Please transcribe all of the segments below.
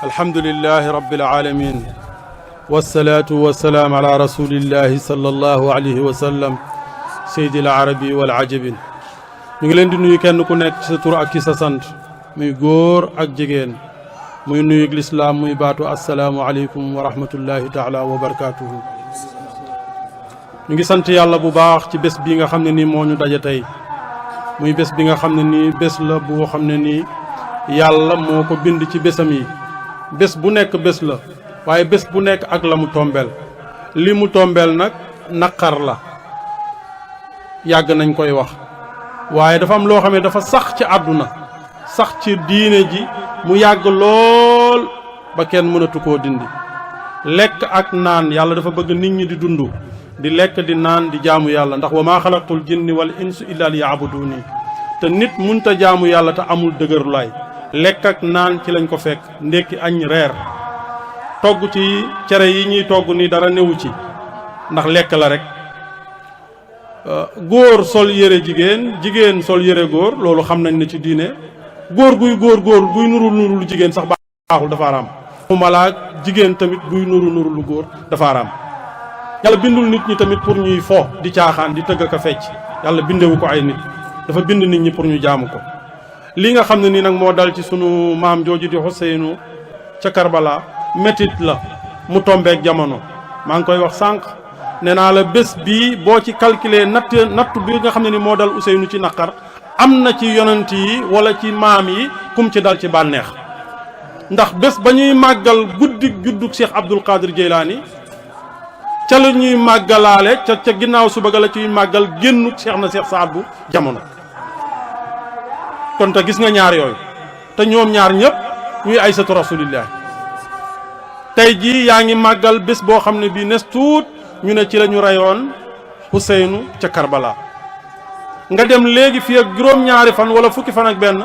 alhamdulillahi rabbil alamin wassalatu wassalaam ala rasulillahi sallallahu alayhi wa sallam sayyidil arabi wal ajabin. ñu ngi leen di nuyu kenn ku nekk ci sa tur ak ci sa sant, muy góor ak jigéen, muy nuyu lislaam muy baatu assalaamu aleykum wa rahmatullahi taala wa barakaatuhu. ñu ngi sant yàlla bu baax ci bés bi nga xam ne nii moo ñu daje tey, muy bés bi nga xam ne nii bés la boo xam ne nii yàlla moo ko bind ci bésam yi. bés bu nekk bés la, waaye bés bu nekk ak la mu tombeel. li mu tombeel nag naqar la, yàgg nañ koy wax, waaye dafa am loo xam ne dafa sax ci àdduna, sax ci diine ji mu yàgg lool ba kenn mënatu koo dindi. lekk ak naan, yàlla dafa bëgg nit ñi di dund, di lekk di naan di jaamu yàlla, ndax wa maa xalaqtul jinni wal insu illa liya'buduni. te nit munta jaamu yàlla te amul dëgërlaay. lekk ak naan ci lañ ko fekk, ndékki añ reer. togg ci cere yi ñuy togg ni dara newu ci, ndax lekk la rek. góor sol yére jigéen, jigéen sol yére góor, loolu xam nañ ne ci diine. góor guy nuru jigéen sax baaxul, dafa araam. malaak jigéen tamit buy nuru lu góor dafa araam. yàlla bindul nit ñi tamit pour ñuy fo di caaxaan di tëgg ak a fecc. yàlla bindewu ko ay nit, dafa bind nit ñi pour ñu jaamu ko. li nga xam ne nii nag moo dal ci sunu maam jooju di Xuseynu ca Karbala métit la mu tombeek jamono. maa ngi koy wax sànq, nee naa la bés bii boo ci calculer natt bi nga xam ne ni moo dal Ousseynou ci naqar, am na ci yonent yi wala ci maam yi kum ci dal ci bànneex. ndax bés ba ñuy màggal guddi juddug Cheikh Abdul Qadir Jeylaani, ca la ñuy màggalaale ca ginnaaw suba ga la ciy màggal génnug Cheikh na Cheikh Saad bu jamono. kon te gis nga ñaar yooyu, te ñoom ñaar ñëpp ñuy aysatu rasulillah. tey jii yaa ngi màggal bés boo xam ne bii nes tuut ñu ne ci la ñu reyoon Ousseynou ca Karbala. nga dem léegi fii ak juróom-ñaari fan wala fukki fan ak benn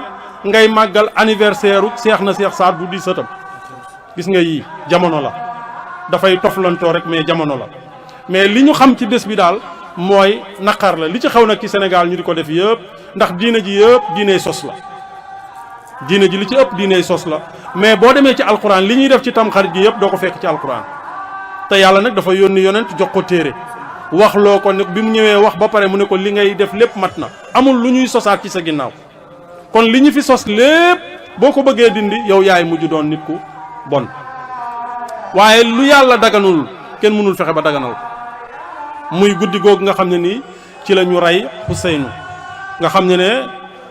ngay màggal anniversaire u Cheikh na Cheikh Saad bu di sëtam. gis nga yii jamono la, dafay toflantoo rek mais jamono la. mais li ñu xam ci bés bi daal mooy naqar la. li ci xew nag ci Sénégal ñu di ko def yëpp, ndax diine ji yëpp diiney sos la. diine ji li ci ëpp diiney sos la, mais boo demee ci alquran li ñuy def ci tamxarit gi yëpp doo ko fekk ci alquran. te yàlla nag dafa yónni yonent jox ko téere, wax loo ko ne bi mu ñëwee wax ba pare mu ne ko li ngay def lépp mat na, amul lu ñuy sosaat ci sa ginnaaw. kon li ñu fi sos lépp boo ko bëggee dindi yow yaay mujj doon nit ku bon. waaye lu yàlla daganul kenn mënul fexe ba daganal ko. muy guddi googu nga xam ne nii ci la ñu rey Ousseynou, nga xam ne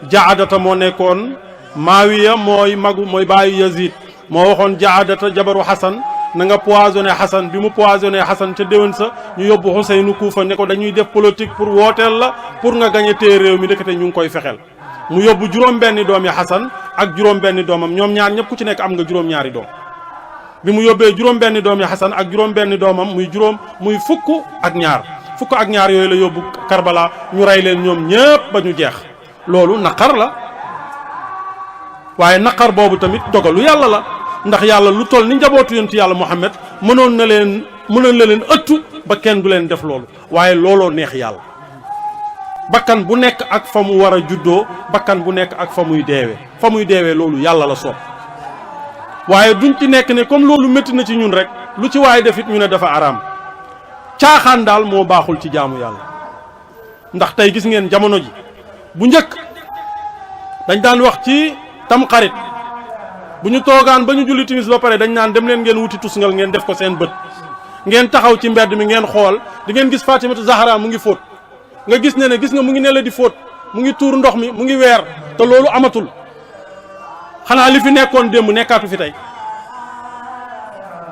jaadata moo nekkoon Maawiya mooy baayu Yazid, moo waxoon jaadata jabaru Xasan na nga poisonné Xasan. bi mu poisonné Xasan ca déwén sa ñu yóbbu Ousseynou Kuufa ne ko dañuy def politique pour wooteel la pour nga gañe tee réew mi, ndekete ñu ngi koy fexeel. mu yóbbu juróom-benni doomi Xasan ak juróom-benni doomam, ñoom ñaar ñëpp ku ci nekk am nga juróom-ñaari doom. bi mu yóbbee juróom-benni doomi Xasan ak juróom-benni doomam muy fukk ak ñaar yooyu la yóbbu Karbala, ñu rey leen ñoom ñëpp ba ñu jeex. loolu naqar la, waaye naqar boobu tamit dogalu yàlla la, ndax yàlla lu toll ni njabootu yonent yàlla Muhammad mënoon na leen ëttu ba kenn du leen def loolu, waaye looloo neex yàlla. bakkan bu nekk ak fa mu war a juddoo, bakkan bu nekk ak fa muy deewee loolu yàlla la soob. waaye duñ ci nekk ne comme loolu métti na ci ñun rek lu ci waaye def it ñu ne dafa araam. caaxaan daal moo baaxul ci jaamu yàlla. ndax tey gis ngeen jamono ji bu njëkk dañ daan wax ci tamxarit, bu ñu toogaan ba ñu julli timis ba pare dañ naan dem leen ngeen wuti tusngal ngeen def ko seen bët, ngeen taxaw ci mbedd mi ngeen xool di ngeen gis Fatimatu Zahra mu ngi fóot, nga gis ne gis nga mu ngi ne la di fóot, mu ngi tuur ndox mi, mu ngi weer. te loolu amatul. xanaa li fi nekkoon démb nekkaatu fi tey.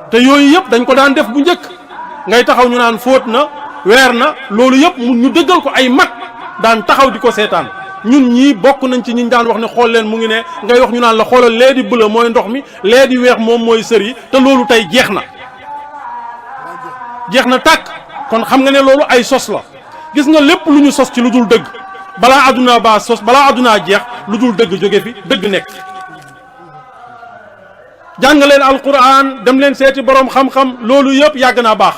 te yooyu yëpp dañ ko daan def bu njëkk, ngay taxaw ñu naan fóot na weer na, loolu yëpp ñu dëggal ko ay mag daan taxaw di ko seetaan. ñun ñii bokk nañ ci ñi daan wax ne xool leen mu ngi ne, ngay wax ñu naan la xoolal lee di bëla mooy ndox mi, lee di weex moom mooy sër yi. te loolu tey jeex na tàkk. kon xam nga ne loolu ay sos la. gis nga lépp lu ñu sos ci lu dul dëgg, balaa àddunaa jeex lu dul dëgg jóge fi, dëgg nekk. jàng leen alquran, dem leen seeti boroom xam-xam, loolu yëpp yàgg naa baax.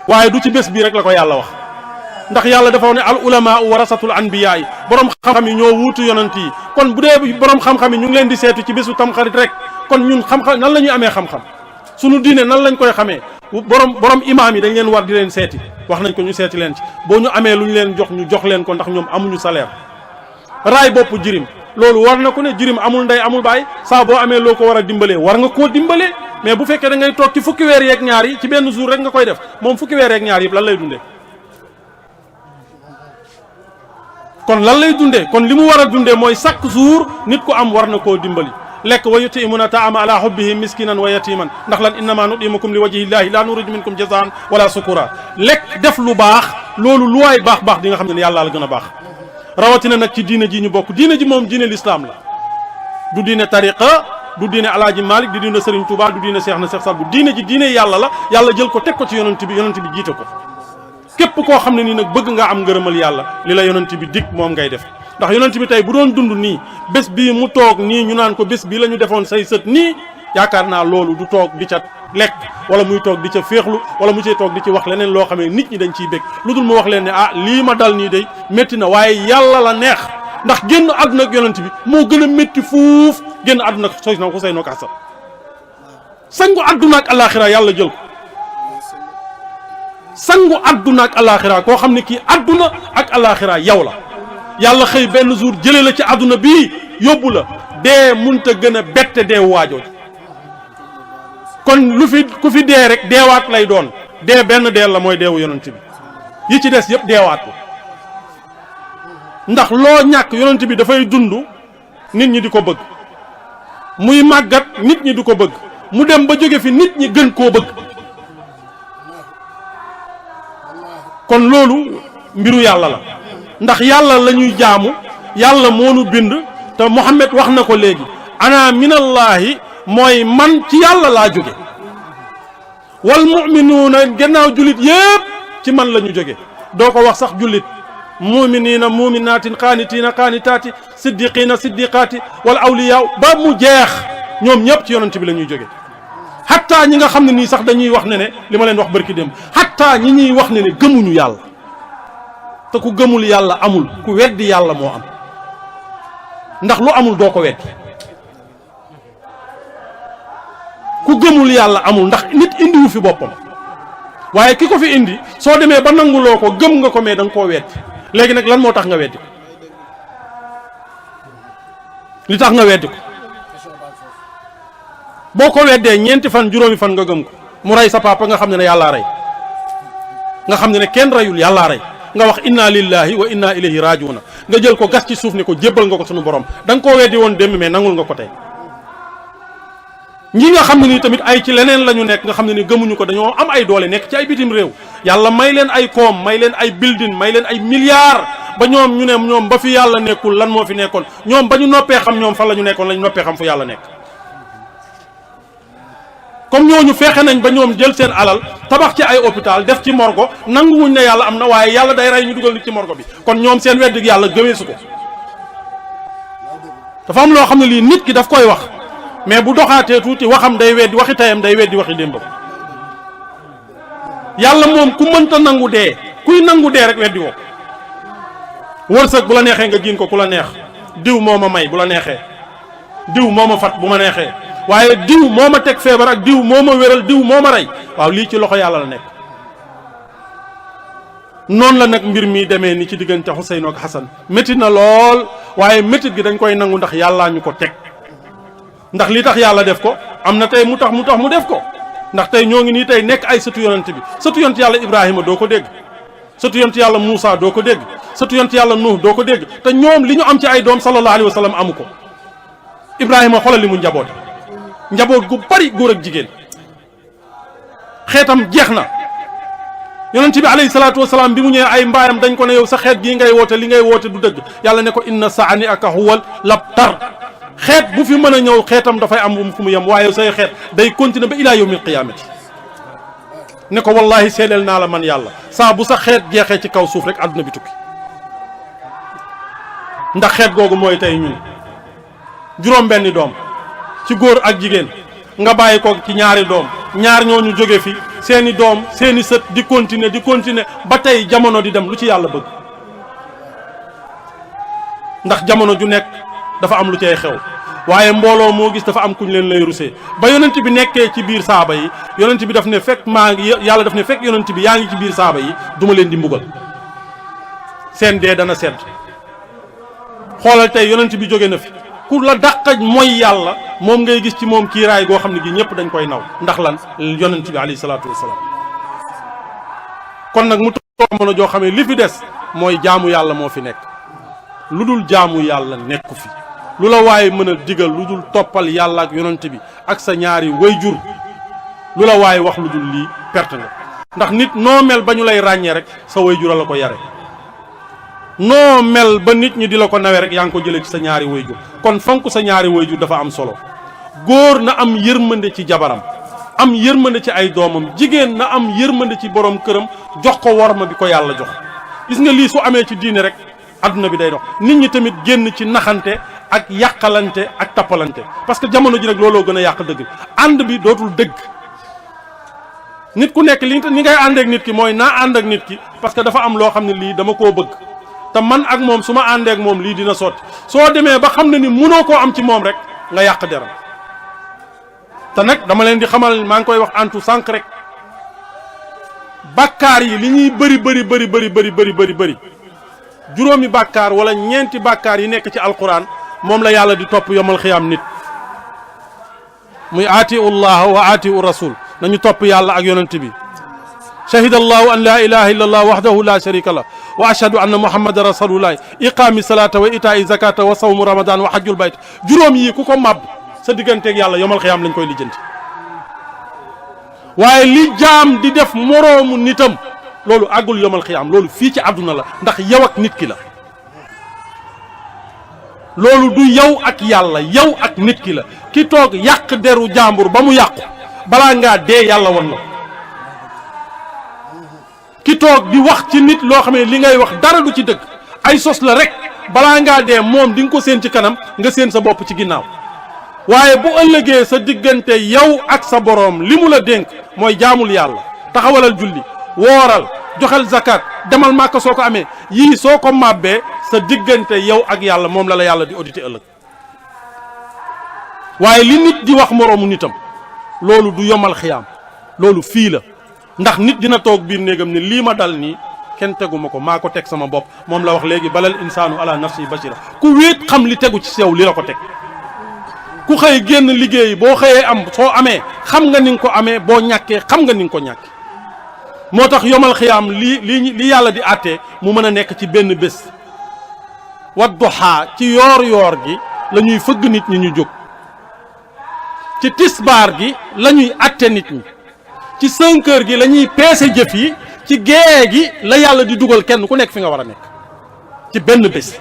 waaye du ci bés bii rek la ko yàlla wax. ndax yàlla dafa wax ne al ulama warasatul anbiya yi borom xam-xam yi ñoo wuutu yonent yi kon bu dee borom xam-xam yi ñu ngi leen di seetu ci bésu tamxarit rek kon ñun xam-xam nan la ñuy amee xam-xam sunu diine nan lañ koy xamee borom imaam yi dañ leen war di leen seeti wax nañ ko ñu seeti leen ci boo ñu amee lu ñu leen jox ñu jox leen ko ndax ñoom amuñu salaire raay bopp jirim loolu war na ko ne jirim amul ndey amul baay saa boo amee loo ko war a dimbalee war nga koo dimbalee mais bu fekkee da ngay toog ci fukki weer yeeg ñaar yi ci benn jour rek nga koy def moom fukki weer yeeg ñaar yëpp lan lay dundee kon lan lay dundee kon li mu war a dundee mooy chaque jour nit ku am war na koo dimbali lekk wa yutimuna taama ala hubbihi miskinan wa yatiman ndax lan innama nudimukum li wajhillahi la nuridu minkum jazaan wala sukura lekk def lu baax loolu lu waay baax di nga xam ne yàlla la gën a baax rawatina nag ci diine ji ñu bokk diine ji moom diine l'islam la du diine tariqa du diine alaaji Malik du diine Serigne Touba du diine Cheikh na Cheikh Sadbu diine ji diine yàlla la yàlla jël ko teg ko ci yonent bi jiite ko képp koo xam ne nii nag bëgg nga am ngërëmal yàlla li la yonent bi dig moom ngay def ndax yonent bi tey bu doon dund nii bés bii mu toog nii ñu naan ko bés bii la ñu defoon say sët nii yaakaar naa loolu du toog di ca lekk wala muy toog di ca féexlu wala mu cee toog di ci wax leneen loo xam ne nit ñi dañ ciy bég lu dul mu wax leen ne ah lii ma dal nii day métti na waaye yàlla la neex ndax génn àdduna ak yonent bi moo gën a métti fuuf génn àdduna ak soy na ko say noo ko asal sangu àdduna ak alaxira yàlla jël ko sangu àdduna ak alaxira koo xam ne kii àdduna ak alaxira yow la yàlla xëy benn jour jëlee la ci àdduna bii yóbbu la dee munta gën a bette dee waajoo kon ku fi dee rek deewaat lay doon dee benn dee la mooy deewu yonent bi yi ci des yëpp deewaat la ndax loo ñàkk yonent bi dafay dund nit ñi di ko bëgg muy màggat nit ñi di ko bëgg mu dem ba jóge fi nit ñi gën koo bëgg kon loolu mbiru yàlla la ndax yàlla la ñuy jaamu yàlla moonu bind te Muhammad wax na ko léegi ana minallahi mooy man ci yàlla laa jóge wal muminuuna gannaaw jullit yépp ci man la ñu jóge doo ko wax sax jullit muminina muminaatin qaanitiina qaanitaati siddiqiina siddiqaati wal awliyaa ba mu jeex ñoom ñëpp ci yonent bi la ñuy jóge hatta ñi nga xam ne nii sax dañuy wax ne li ma leen wax barki dem hatta ñi ñuy wax ne gëmuñu yàlla te ku gëmul yàlla amul ku weddi yàlla moo am ndax lu amul doo ko weddi ku gëmul yàlla amul ndax nit indiwu fi boppam waaye ki ko fi indi soo demee ba nanguloo ko gëm nga ko mais da nga koo weddi léegi nag lan moo tax nga weddi ko li tax nga weddi ko boo ko weddee ñeenti fan juróomi fan nga gëm ko mu rey sa papa nga xam ne yàllaa rey nga xam ne kenn reyul yàllaa rey nga wax inna lillahi wa inna ilayhi rajiuna nga jël ko gas ci suuf ne ko jébbal nga ko sunu borom da nga koo weddi woon démb mais nangul nga ko tey ñi nga xam ne nii tamit ay ci leneen la ñu nekk nga xam ne ni gëmuñu ko dañoo am ay doole nekk ci ay bitim réew yàlla may leen ay koom may leen ay building may leen ay milliards ba ñoom ñu ne ñoom ba fi yàlla nekkul lan moo fi nekkoon ñoom ba ñu noppee xam ñoom fan la ñu nekkoon la ñu noppee xam fu yàlla nekk comme ñooñu fexe nañ ba ñoom jël seen alal tabax ci ay hôpital def ci morgo nanguwuñ ne yàlla am na waaye yàlla day rey ñu dugal nit ci morgo bi kon ñoom seen weddi yàlla gëweesu ko dafa am loo xam ne lii nit ki daf koy wax mais bu doxaatee tuuti waxam day weddi waxi tayam day weddi waxi démbam yàlla moom ku mënta nangu dee kuy nangu dee rek weddi woo wërsëg bu la neexee nga giin ko ku la neex diw moo ma may bu la neexee diw moo ma fat bu ma neexee waaye diw moo ma teg feebar ak diw moo ma wéral diw moo ma rey waaw lii ci loxo yàlla la nekk noonu la nag mbir mi demee ni ci diggante Xuseyn ak Xasan métti na lool waaye métit gi dañ koy nangu ndax yàllaa ñu ko teg ndax li tax yàlla def ko am na tey mu tax mu def ko ndax tey ñoo ngi nii tey nekk ay sëtu yonent bi sëtu yonent yàlla Ibrahima doo ko dégg sëtu yonent yàlla Moussa doo ko dégg sëtu yonent yàlla Nuh doo ko dégg te ñoom li ñu am ci ay doom sallallahu alayhi wa sallam amu ko Ibrahima xoolal li mu njaboot gu bari góor ak jigéen xeetam jeex na yonent bi alayhi salaatu wasalaam bi mu ñëwee ay mbaayam dañ ko ne yow sa xeet gii ngay woote li ngay woote du dëgg yàlla ne ko inna saani aka huwal labtar xeet bu fi mën a ñëw xeetam dafay am fu mu yem waaye say xeet day continuer ba ilaa yawmil qiyaamati ne ko wallahi seedeel naa la man yàlla saa bu sa xeet jeexee ci kaw suuf rek àdduna bi tukki ndax xeet googu mooy tey ñun juróom benni doom ci góor ak jigéen nga bàyyi ko ci ñaari doom ñaar ñooñu jóge fi seeni doom seeni sët di continuer ba tey jamono di dem lu ci yàlla bëgg ndax jamono ju nekk dafa am lu cay xew waaye mbooloo moo gis dafa am kuñ leen lay rusee ba yonent bi nekkee ci biir saaba yi yonent bi daf ne fekk yàlla daf ne fekk yonent bi yaa ngi ci biir saaba yi duma leen di mbugal seen dee dana sedd xoolal tey yonent bi jóge na fi ku la dàqaj mooy yàlla moom ngay gis ci moom kiiraay goo xam ne gi ñëpp dañ koy naw ndax lan yonent bi alayhi salaatu wasalaam kon nag mu toog joo xam ne li fi des mooy jaamu yàlla moo fi nekk lu dul jaamu yàlla nekku fi lu la waaye mën a digal lu dul toppal yàlla ak yonent bi ak sa ñaari wayjur lu la waaye wax lu dul lii perte nga ndax nit noo mel ba ñu lay ràññee rek sa wayjur la ko yare noo mel ba nit ñi di la ko nawe rek yaa ngi ko jëlee ci sa ñaari wayjur kon fonk sa ñaari wayjur dafa am solo góor na am yërmande ci jabaram am yërmande ci ay doomam jigéen na am yërmande ci borom këram jox ko worma bi ko yàlla jox gis nga lii su amee ci diine rek adduna bi day dox nit ñi tamit génn ci naxante ak yàqalante ak tappalante parce que jamono ji nag looloo gën a yàq dëgg ànd bi dootul dëgg nit ku nekk li ngay ànd ak nit ki mooy naa ànd ak nit ki parce que dafa am loo xam ne lii dama koo bëgg te man ak moom su ma àndee ak moom lii dina sotti soo demee ba xam ne ni munoo koo am ci moom rek nga yàq deram te nag dama leen di xamal maa ngi koy wax antu sànq rek bàkkaar yi li ñuy bëri juróomi bàkkaar wala ñeenti bàkkaar yi nekk ci alquran moom la yàlla di topp yomal xiyaam nit muy atiu llah wa atiu rasul nañu topp yàlla ak yonent bi shahida allahu an la ilaha illa allah wahdahu la sharika lah wa ashhadu anna muhammadan rasulullah iqaami salata wa itaa'i zakata wa sawmu ramadan wa hajjul bayt juróom yi ku ko màbb sa digganteeg yàlla yomal xiyaam lañ koy lijjanti waaye li jaam di def moroomu nitam loolu àggul yomal xiyaam loolu fii ci àdduna la ndax yow ak nit ki la loolu du yow ak yàlla yow ak nit ki la ki toog yàq deru jàmbur ba mu yàqu balaa ngaa dee yàlla won la ki toog di wax ci nit loo xam ne li ngay wax dara du ci dëgg ay sos la rek balaa ngaa dee moom di nga ko séen ci kanam nga séen sa bopp ci ginnaaw waaye bu ëllëgee sa diggante yow ak sa boroom li mu la dénk mooy jaamul yàlla taxawalal julli wooral joxel zakat demal màkka soo ko amee yii soo ko màbbee sa diggante yow ak yàlla moom la yàlla di audité ëllëg waaye li nit di wax moroomu nitam loolu du yomal xiyaam loolu fii la ndax nit dina toog biir néegam ne lii ma dal nii kenn teguma ko maa ko teg sama bopp moom la wax léegi balal insaanu ala nafsi basira ku wéet xam li tegu ci sew li la ko teg ku xëy génn liggéey boo xëyee am soo amee xam nga ni nga ko amee boo ñàkkee xam nga ni nga ko ñàkkee moo tax yomal xiyaam li yàlla di àttee mu mën a nekk ci benn bés wadduhaa ci yoor gi la ñuy fëgg nit ñi ñu jóg ci tisbaar gi la ñuy àtte nit ñi ci 5 heures gi la ñuy peese jëf yi ci gée gi la yàlla di dugal kenn ku nekk fi nga war a nekk ci benn bés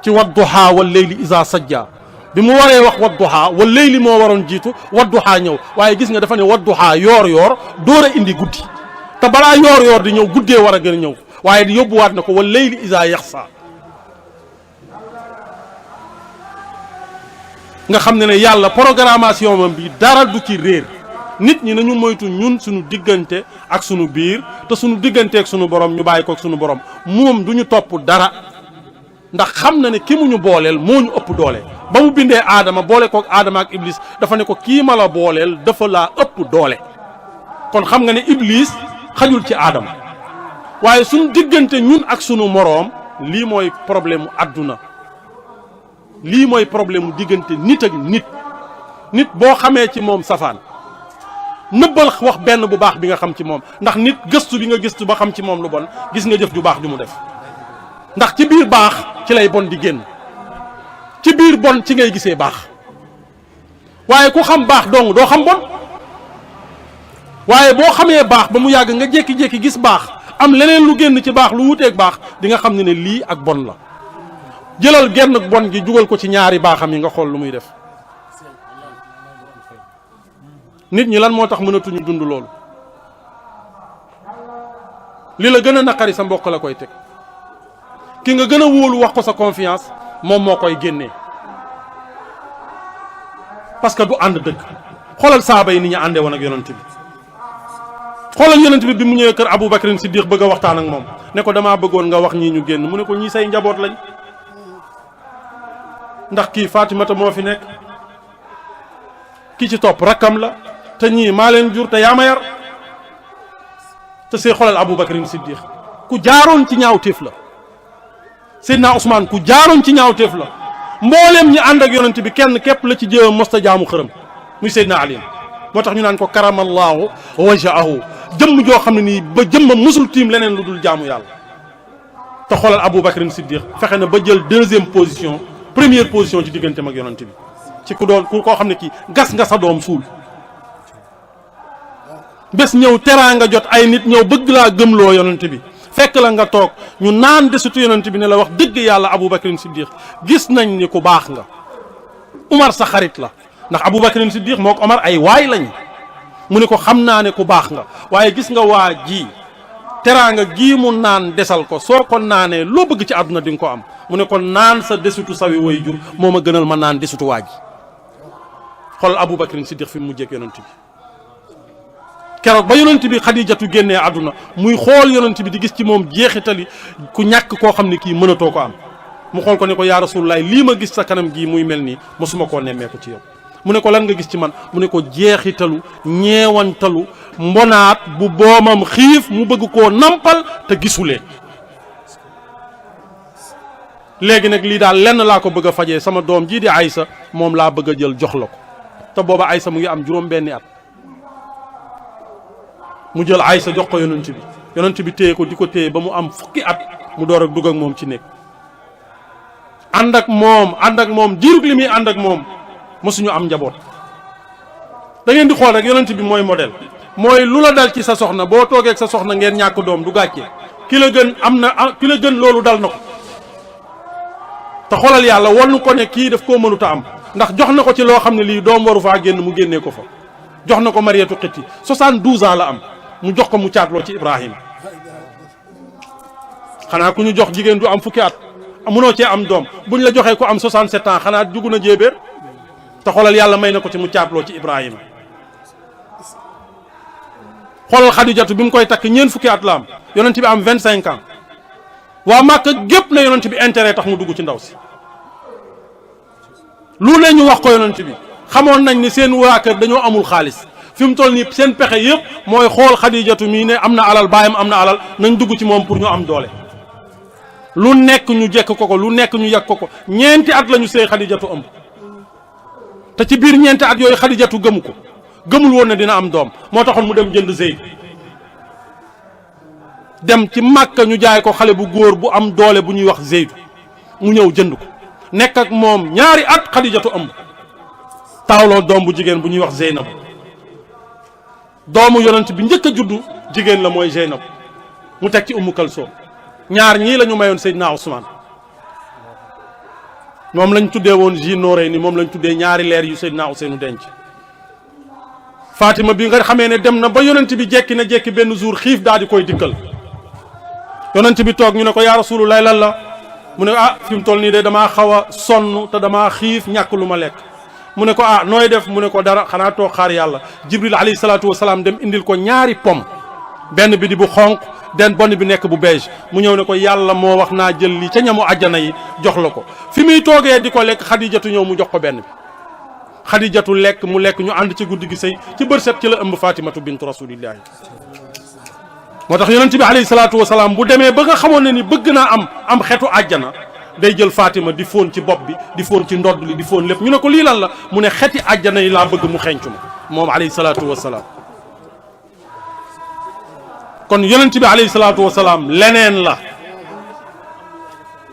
ci wadduhaa wal layli iza sajja bi mu waree wax wadduhaa wal layli moo waroon jiitu wadduhaa ñëw waaye gis nga dafa ne wadduhaa yoor door a indi guddi te balaa yoor di ñëw guddee war a gën a ñëw waaye di yóbbuwaat na ko wal layli iza yaxsa nga xam ne yàlla programmation am bi dara du ci réer nit ñi nañu moytu ñun suñu diggante ak suñu biir te suñu diggante ak suñu borom ñu bàyyi ko ak suñu borom moom du ñu topp dara ndax xam na ne ki mu ñu booleel moo ñu ëpp doole ba mu bindee aadama boole kook aadama ak iblis dafa ne ko kii ma la booleel dafa laa ëpp doole kon xam nga ne iblis xajul ci aadama waaye suñu diggante ñun ak sunu moroom lii mooy problème mu àdduna lii mooy problème mu diggante nit ak nit boo xamee ci moom safaan nëbbal wax benn bu baax bi nga xam ci moom ndax nit gëstu bi nga gëstu ba xam ci moom lu bon gis nga jëf ju baax ju mu def ndax ci biir baax ci lay bon di génn ci biir bon ci ngay gisee baax waaye ku xam baax dong doo xam bon waaye boo xamee baax ba mu yàgg nga jékki-jékki gis baax am leneen lu génn ci baax lu wuteeg baax di nga xam ne lii ak bon la jëlal genn bon gi jugal ko ci ñaari baaxam yi nga xool lu muy def nit ñi lan moo tax mënatuñu dund loolu li la gën a naqari sa mbokk la koy teg ki nga gën a wóolu wax ko sa confiance moom moo koy génnee parce que du ànd dëgg xoolal saaba yi ni ñu àndee woon ak yonent bi xoolal yonent bi mu ñëwee kër Abu Bakrin Siddiq bëgg a waxtaan ak moom ne ko damaa bëggoon nga wax ñii ñu génn mu ne ko ñii say njaboot lañ ndax kii Fatimata moo fi nekk ki ci topp rakkam la te ñii maa leen jur te yaa ma yar te see xoolal Abu Bakrin Siddiq ku jaaroon ci ñaawteef la Seydina Ousmane ku jaaroon ci ñaawteef la mbooleem ñi ànd ak yonent bi kenn képp la ci jéem mosta jaamu xërëm muy Seydina Ali moo tax ñu naan ko karamallahu wajhahu jëmm joo xam ne nii ba jëmmam musul tiim leneen lu dul jaamu yàlla te xoolal Abu Bakrin Siddiq fexe na ba jël deuxième position première position ci digganteem ak yonent bi ci ku doon ku koo xam ne kii gas nga sa doom suul bés ñëw teraanga jot ay nit ñëw bëgg laa gëmloo yonent bi fekk la nga toog ñu naan desitu yonent bi ne la wax dëgg yàlla Abu Bakrin Siddiq gis nañ ni ku baax nga Umar sa xarit la ndax Abu Bakrin Siddiq moo ko Omar ay waay lañ mu ne ko xam naa ne ku baax nga waaye gis nga waa ji teraanga gii mu naan desal ko soo ko naanee loo bëgg ci àdduna di nga ko am mu ne ko naan sa desitu sawi way jur moo ma gënal ma naan desitu waa ji xool Abu Bakrin Siddiq fi mu mujjee ak yonent bi keroog ba yonent bi Xadijatu génnee àdduna muy xool yonent bi di gis ci moom jeexitali ku ñàkk koo xam ne kii mënatoo ko am mu xool ko ne ko yaa Rasulullah lii ma gis sa kanam gii muy mel nii mosuma koo nemmeeku ci yow mu ne ko lan nga gis ci man mu ne ko jeexitalu ñeewantalu mbonaat bu boomam xiif mu bëgg koo nampal te gisulee léegi nag lii daal lenn laa ko bëgg a fajee sama doom jii di Aysa moom laa bëgg a jël jox la ko te booba Aysa mu ngi am juróom-benni at mu jël Aysa jox ko yonent bi téye ko di ko téye ba mu am fukki at mu door ak dugg ak moom ci nekk ànd ak moom diirug li muy ànd ak moom mosuñu am njaboot da ngeen di xool rek yonent bi mooy modèle mooy lu la dal ci sa soxna boo toogee ak sa soxna ngeen ñàkk doom du gàcce ki la gën loolu dal na ko te xoolal yàlla won ko ne kii daf koo mënut a am ndax jox na ko ci loo xam ne lii doom waru faa génn mu génnee ko fa jox na ko Mariyatu Xitti 72 ans la am mu jox ko mu caatloo ci Ibrahima xanaa ku ñu jox jigéen du am fukki at munoo cee am doom buñ la joxee ko am 67 ans xanaa jugu na jéebéer te xoolal yàlla may na ko ci mu caatloo ci Ibrahima xoolal Xadijatu bi mu koy takk ñeent fukki at la am yonent bi am 25 ans waa Màkka gépp na yonent bi intérêt tax mu dugg ci ndaw si lu ne ñu wax ko yonent bi xamoon nañ ni seen waa kër dañoo amul xaalis fi mu toll nii seen pexe yëpp mooy xool Xadijatu mii ne am na alal baayam am na alal nañ dugg ci moom pour ñu am doole lu nekk ñu jekk ko lu nekk ñu yàq ko ñeenti at la ñu sëy Xadijatu ëmb te ci biir ñeenti at yooyu Xadijatu gëmul woon ne dina am doom moo taxoon mu dem jënd Zeyd dem ci Màkka ñu jaay ko xale bu góor bu am doole bu ñuy wax Zeyd mu ñëw jënd ko nekk ak moom ñaari at Xadijatu ëmb taawloo doom bu jigéen bu ñuy wax Zeynab doomu yonent bi njëkk a juddu jigéen la mooy Zeynab mu teg ci Ummu Kalsoom ñaar ñii la ñu mayoon Seydina Ousmane moom lañ tuddee woon ji nooree ni moom lañ tuddee ñaari leer yu Seydina Ousseynou denc Fatima bi nga xamee ne dem na ba yonent bi jekki na jekki benn jour xiif daal di koy dikkal yonent bi toog ñu ne ko yaa Rasulullah lan la mu ne fi mu toll nii de damaa xaw a sonn te damaa xiif ñàkk lu ma lekk mu ne ko nooy def mu ne ko dara xanaa toog xaar yàlla Jibril alayhi salaatu wasalaam dem indil ko ñaari pom benn bi di bu xonq bonn bi nekk bu beige mu ñëw ne ko yàlla moo wax naa jël lii ca ñamu àjjana yi jox la ko fi muy toogee di ko lekk Xadijatu ñëw mu jox ko benn bi Xadijatu lekk mu lekk ñu ànd ci guddi gi sëy ci bërset ci la ëmb Fatimatu bintu rasulillahi moo tax yonent bi alayhi salaatu wasalaam bu demee ba nga xamoon ne ni bëgg naa am xetu àjjana day jël Fatima di fóon ci bopp bi di fóon ci ndodd li di fóon lépp ñu ne ko lii lan la mu ne xeti àjjana yi laa bëgg mu xencu ma moom alayhi salaatu wasalaam kon yonent bi alayhi salaatu wasalaam leneen la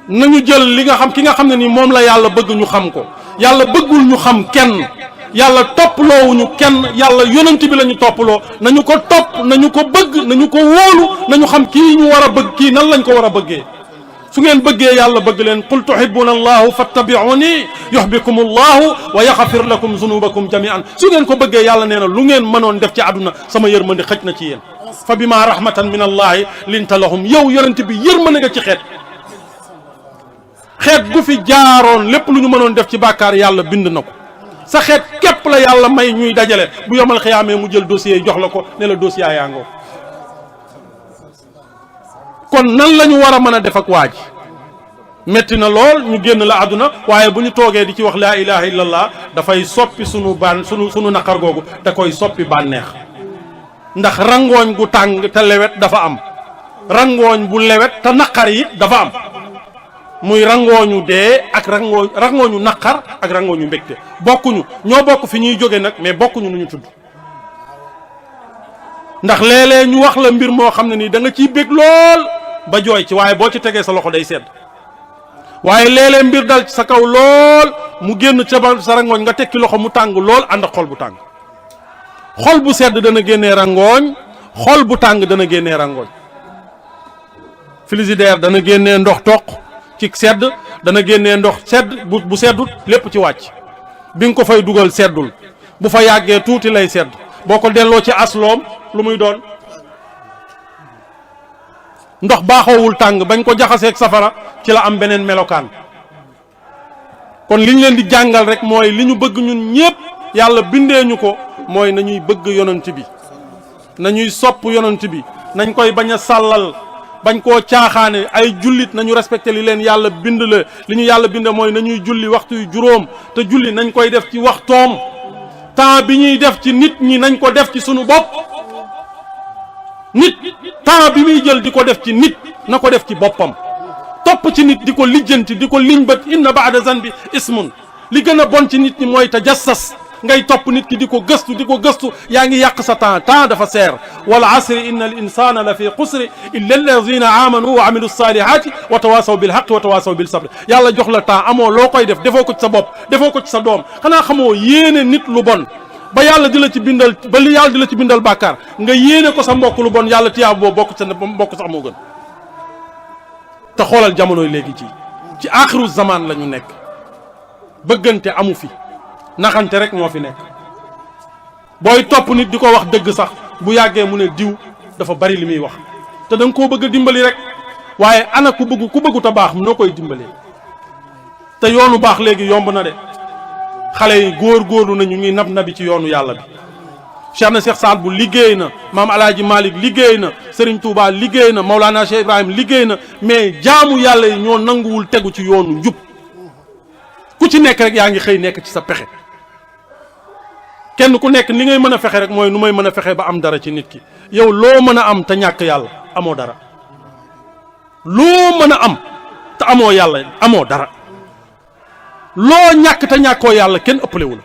nañu jël li nga xam ki nga xam ne ni moom la yàlla bëgg ñu xam ko yàlla bëggul ñu xam kenn yàlla topploowuñu kenn yàlla yonent bi la ñu topploo nañu ko topp nañu ko bëgg nañu ko wóolu nañu xam kii ñu war a bëgg kii nan lañ ko war a bëggee su ngeen bëggee yàlla bëgg leen qul tuhibbuna allahu fattabi'uni yuhbikum allahu wa yaxfir lakum zunubakum jami'an su ngeen ko bëggee yàlla nee na lu ngeen mënoon def ci àdduna sama yërmande xëj na ci yéen fa bima rahmatan min allahi linta lahum yow yonent bi yërmande nga ci xeet gu fi jaaroon lépp lu ñu mënoon def ci bàkkaar yàlla bind na ko sa xeet képp la yàlla may ñuy dajale bu yomal xiyaamee mu jël dossier jox la ko ne la dossier yaa ngoo. kon nan la ñu war a mën a def ak waa ji metti na lool ñu génn la àdduna waaye bu ñu toogee di ci wax laa ilaha illallah dafay soppi sunu sunu naqar googu da koy soppi bànneex ndax rangooñ gu tàng te lewet dafa am rangooñ bu lewet te naqar yi dafa am muy rangooñu dee ak rangooñu naqar ak rangooñu mbégte bokkuñu ñoo bokk fi ñuy jóge nag mais bokkuñu nu ñu tudd ndax léeg-léeg ñu wax la mbir moo xam ne nii da nga ciy bég lool ba jooy ci waaye boo ci tegee sa loxo day sedd waaye léeg-léeg mbir dal ci sa kaw lool mu génn ca ba sa rangooñ nga tekki loxo mu tàng lool ànd ak xol bu tàng xol bu sedd dana génnee rangooñ xol bu tàng dana génnee rangooñ frigidaire dana génnee ndox toq ci sedd dana génnee ndox sedd bu seddut lépp ci wàcc bi nga ko fay dugal seddul bu fa yàggee tuuti lay sedd boo ko delloo ci asloom lu muy doon ndox baaxoowul tàng bañ ko jaxaseeg safara ci la am beneen melokaan kon li ñu leen di jàngal rek mooy li ñu bëgg ñun ñépp yàlla bindee ñu ko mooy nañuy bëgg yonent bi nañuy sopp yonent bi nañ koy bañ a sàllal bañ koo caaxaane ay jullit nañu respecté li leen yàlla bind la li ñu yàlla bind mooy nañuy julli waxtu yu juróom te julli nañ koy def ci waxtoom temps bi ñuy def ci nit ñi nañ ko def ci sunu bopp nit temps bi muy jël di ko def ci nit na ko def ci boppam topp ci nit di ko lijjanti di ko liñ bat inna baada zanbi ismun li gën a bon ci nit ñi mooy tajassas ngay topp nit ki di ko gëstu yaa ngi yàq sa temps dafa seer wal asri inna al insana la fi xusri illa alladina amanu wa amilu salihati wa tawasaw bil haqi wa tawasaw bil sabri yàlla jox la temps amoo loo koy def defoo ko ci sa bopp defoo ko ci sa doom xanaa xamoo yéene nit lu bon ba yàlla di la ci bindal ba li yàlla di la ci bindal bàkkaar nga yéene ko sa mbokk lu bon yàlla tiyaab boo bokk sa mbokk sax moo gën te xoolal jamonoy léegi ci axiru zaman la ñu nekk bëggante amu fi naxante rek moo fi nekk booy topp nit di ko wax dëgg sax bu yàggee mu ne diw dafa bari li muy wax te da nga koo bëgg a dimbali rek waaye ana ku bëggut a baax noo koy dimbalee te yoonu baax léegi yomb na de xale yi góor-góorlu nañu ñuy nabi ci yoonu yàlla bi Cheikh na Cheikh Saad bu liggéey na maam Alaaji Malick liggéey na Serigne Touba liggéey na Maulana Cheikh Ibrahim liggéey na mais jaamu yàlla yi ñoo nanguwul tegu ci yoonu njub ku ci nekk rek yaa ngi xëy nekk ci sa pexe kenn ku nekk ni ngay mën a fexe rek mooy nu may mën a fexe ba am dara ci nit ki yow loo mën a am te ñàkk yàlla amoo dara loo mën a am te amoo yàlla amoo dara loo ñàkk te ñàkkoo yàlla kenn ëppalewul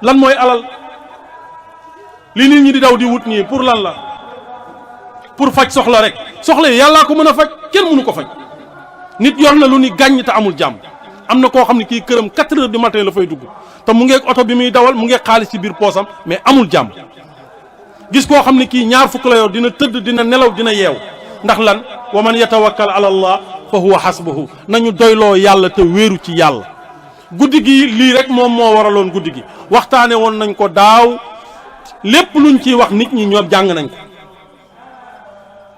lan mooy alal li nit ñi di daw di wut nii pour lan la pour faj soxla rek soxla yi yàllaa ko mën a faj kenn mënu ko faj nit yor na lu ni gàññ te amul jàmm am na koo xam ne kii këram 4 heures du matin la fay dugg te mu ngeeg oto bi muy dawal mu ngeeg xaalis ci biir poosam mais amul jàmm gis koo xam ne kii ñaar fukk la yor dina tëdd dina nelaw dina yeew ndax lan wa man yatawakkal ala allah fa huwa hasbuhu nañu doyloo yàlla te wéeru ci yàlla guddi gi lii rek moom moo waraloon guddi gi waxtaane woon nañ ko daaw lépp luñ ciy wax nit ñi ñoom jàng nañ ko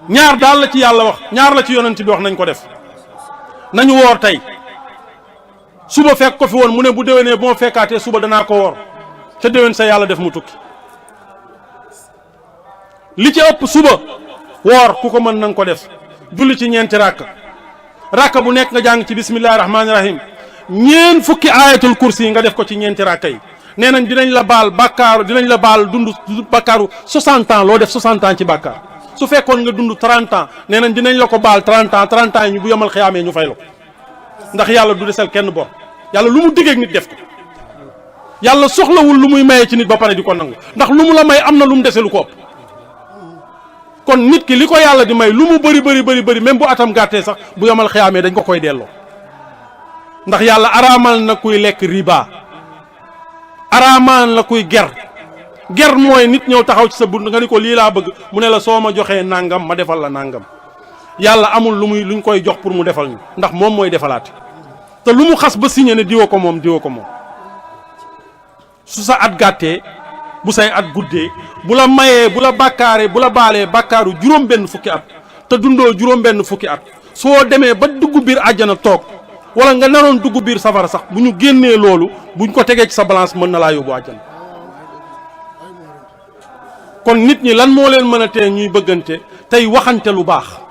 ñaar daal la ci yàlla wax ñaar la ci yonent bi wax nañ ko def nañu woor tey suba fekk ko fi woon mu ne bu déwénee bu ma fekkaatee suba danaa ko woor ca déwén sa yàlla def mu tukki li ci ëpp suba woor ku ko mën na nga ko def julli ci ñeenti rakka bu nekk nga jàng ci bismillahi rahmaani rahim ñeen fukki ayatul kursi yi nga def ko ci ñeenti rakka yi nee nañ dinañ la baal bàkkaaru dinañ la baal dund bàkkaaru 60 ans loo def 60 ans ci bàkkaar su fekkoon nga dund 30 ans nee nañ dinañ la ko baal 30 ans yi ñu bu yemal xiyaamee ñu fay la ko ndax yàlla du desal kenn bor yàlla lu mu diggeeg nit def ko yàlla soxlawul lu muy maye ci nit ba pare di ko nangu ndax lu mu la may am na lu mu dese lu ko ëpp kon nit ki li ko yàlla di may lu mu bëri même bu atam gàttee sax bu yemal xiyaamee dañ ko koy delloo ndax yàlla araamal na kuy lekk riba araamal na kuy ger mooy nit ñëw taxaw ci sa bunt nga ni ko lii laa bëgg mu ne la soo ma joxee nangam ma defal la nangam yàlla amul luñ koy jox pour mu defal ñu ndax moom mooy defalaate te lu mu xas ba signé ne diwa ko moom su sa at gàttee bu say at guddee bu la mayee bu la bàkkaaree bu la baalee bàkkaaru juróom benn fukki at te dundoo juróom benn fukki at soo demee ba dugg biir àjjana toog wala nga naroon dugg biir safara sax bu ñu génnee loolu buñ ko tegee ci sa balance mën na laa yóbbu àjjana. kon nit ñi lan moo leen mën a tee ñuy bëggante tey waxante lu baax.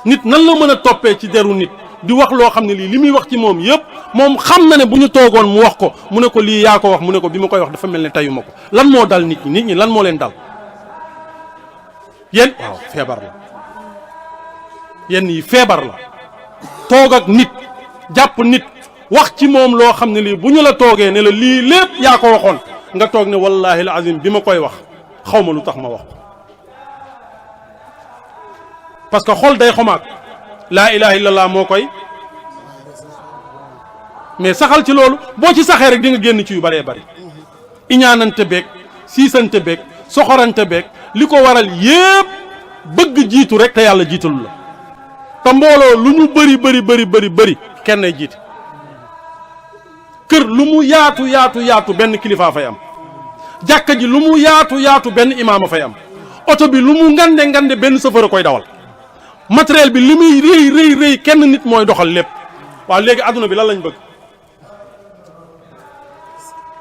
nit nan la mën a toppee ci deru nit di wax loo xam ne lii li muy wax ci moom yëpp moom xam na ne bu ñu toogoon mu wax ko mu ne ko lii yaa ko wax mu ne ko bi ma koy wax dafa mel ne tayuma ko lan moo dal nit ñi lan moo leen dal yéen waaw feebar la yenn yi feebar la toog ak nit jàpp nit wax ci moom loo xam ne lii bu ñu la toogee ne la lii lépp yaa ko waxoon nga toog ne wallahi al azim bi ma koy wax xaw ma lu tax ma wax ko parce que xol day xomaag laa ilaha illallah moo koy mais saxal ci loolu boo ci saxee rek di nga génn ci yu bëree bëri iñaanante beeg siisante beeg soxorante beeg li ko waral yépp bëgg jiitu rek te yàlla jiitalu la te mbooloo lu ñu bëri kenn ay jiite kër lu mu yaatu benn kilifaa fay am jàkka ji lu mu yaatu benn imaama fay am oto bi lu mu ngande benn chauffeur a koy dawal matériel bi li muy rëy kenn nit mooy doxal lépp waaw léegi adduna bi lan lañ bëgg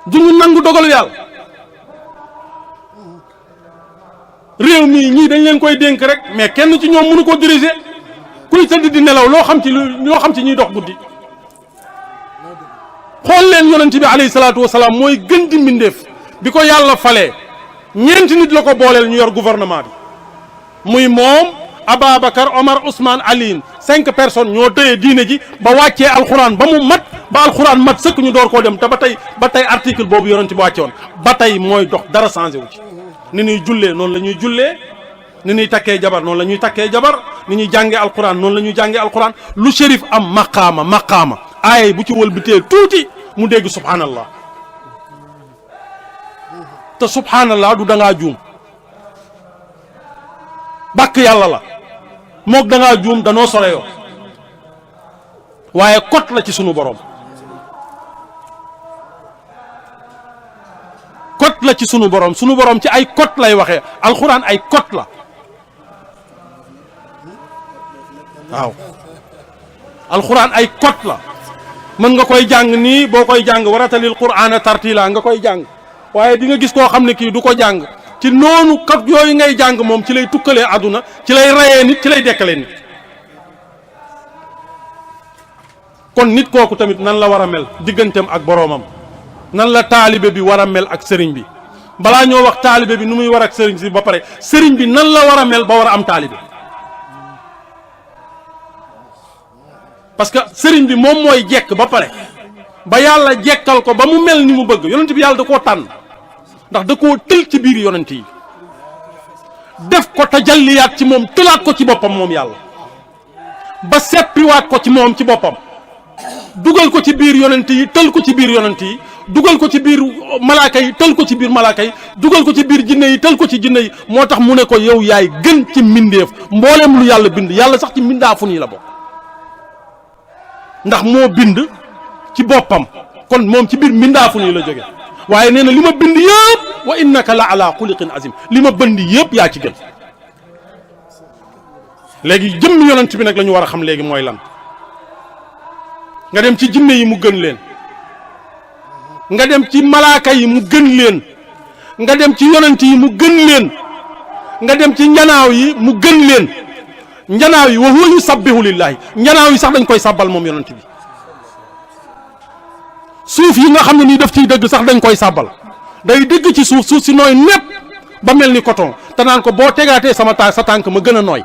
du ñu nangu dogalu yàlla réew mii ñii dañ leen koy dénk rek mais kenn ci ñoom mënu ko diriger kuy tëdd di nelaw loo xam ci ñuy dox guddi xool leen yonent bi alayhi salaatu wasalaam mooy gën di mbindeef bi ko yàlla falee ñeenti nit la ko booleel ñu yor gouvernement bi muy moom Ababacar Omar Ousmane Aliin 5 personnes ñoo tëye diine ji ba wàccee alxuraan ba mu mat ba alxuraan mat sëkk ñu door koo dem te ba tey article boobu yonent bi wàcce woon ba tey mooy dox dara changé wu ci ni ñuy jullee noonu la ñuy jullee ni ñuy takkee jabar noonu la ñuy takkee jabar ni ñuy jàngee alxuraan noonu la ñuy jàngee alxuraan lu shérif am maqaama aay bu ci wëlbitee tuuti mu dégg subhanallah te subhanallah du dangaa juum bàkk yàlla la mook dangaa juum danoo sore yoo waaye kot la ci sunu borom kot la ci sunu borom ci ay kot lay waxee alxuraan ay kot la waaw alxuraan ay kot la mën nga koy jàng nii boo koy jàng waratalil qur'aana tartila nga koy jàng waaye di nga gis koo xam ne kii du ko jàng ci noonu kat yooyu ngay jàng moom ci lay tukkalee àdduna ci lay rayee nit ci lay dekkalee nit kon nit kooku tamit nan la war a mel digganteem ak boroomam nan la taalibe bi war a mel ak sëriñ bi balaa ñoo wax taalibe bi nu muy war ak sëriñ si ba pare sëriñ bi nan la war a mel ba war a am taalibe parce que sëriñ bi moom mooy jekk ba pare ba yàlla jekkal ko ba mu mel ni mu bëgg yonent bi yàlla da koo tànn ndax da koo tël ci biir yonent yi def ko tajalliyaat ci moom tëlaat ko ci boppam moom yàlla ba seppiwaat ko ci moom ci boppam dugal ko ci biir yonent yi tël ko ci biir yonent yi dugal ko ci biir malaaka yi tël ko ci biir malaaka yi dugal ko ci biir jinne yi tël ko ci jinne yi moo tax mu ne ko yow yaay gën ci mbindeef mboolem lu yàlla bind yàlla sax ci mbindaafu nii la bokk ndax moo bind ci boppam kon moom ci biir mbindaafu nii la jóge waaye nee na li ma bind yëpp wa innaka la ala xuliqin azim li ma bind yëpp yaa ci gën léegi jëmm yonent bi nag la ñu war a xam léegi mooy lan nga dem ci jinne yi mu gën leen nga dem ci malaaka yi mu gën leen nga dem ci yonent yi mu gën leen nga dem ci njanaaw yi mu gën leen njanaaw yi wa huwa yusabbihu lillahi njanaaw yi sax dañ koy sabbal moom yonent bi suuf yi nga xam ne nii daf ciy dëgg sax dañ koy sàbbal day dëgg ci suuf si nooy népp ba mel ni coton te naan ko boo tegaatee sa tànk ma gën a nooy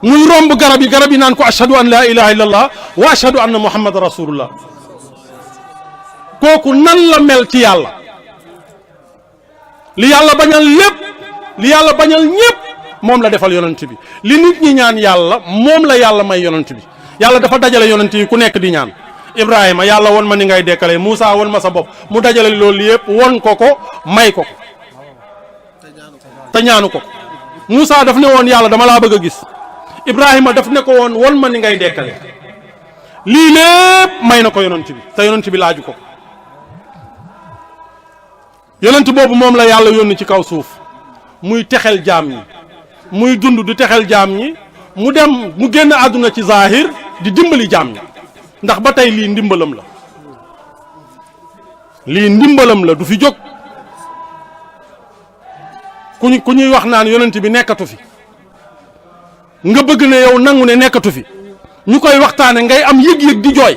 muy romb garab yi naan ko ashhadu an la ilaha illallah wa ashhadu anna muhammad rasulullah kooku nan la mel ci yàlla li yàlla bañal lépp li yàlla bañal ñépp moom la defal yonent bi li nit ñi ñaan yàlla moom la yàlla may yonent bi yàlla dafa dajale yonent yi ku nekk di ñaan Ibrahima yàlla won ma ni ngay dekkalee Moussa won ma sa bopp mu dajale loolu yëpp won ko may ko te ñaanu ko Moussa daf ne woon yàlla dama laa bëgg a gis Ibrahima daf ne ko woon won ma ni ngay dekkale lii lépp may na ko yonent bi te yonent bi laaju ko yonent boobu moom la yàlla yónni ci kaw suuf muy texel jaam ñi muy dund di texel jaam ñi mu dem mu génn àdduna ci zahir di dimbali jaam ña ndax ba tey lii ndimbalam la, lii ndimbalam la du fi jóg. ku ñuy wax naan yonent bi nekkatu fi nga bëgg ne yow nangu ne nekkatu fi ñu koy waxtaane ngay am yëg-yëg di jooy,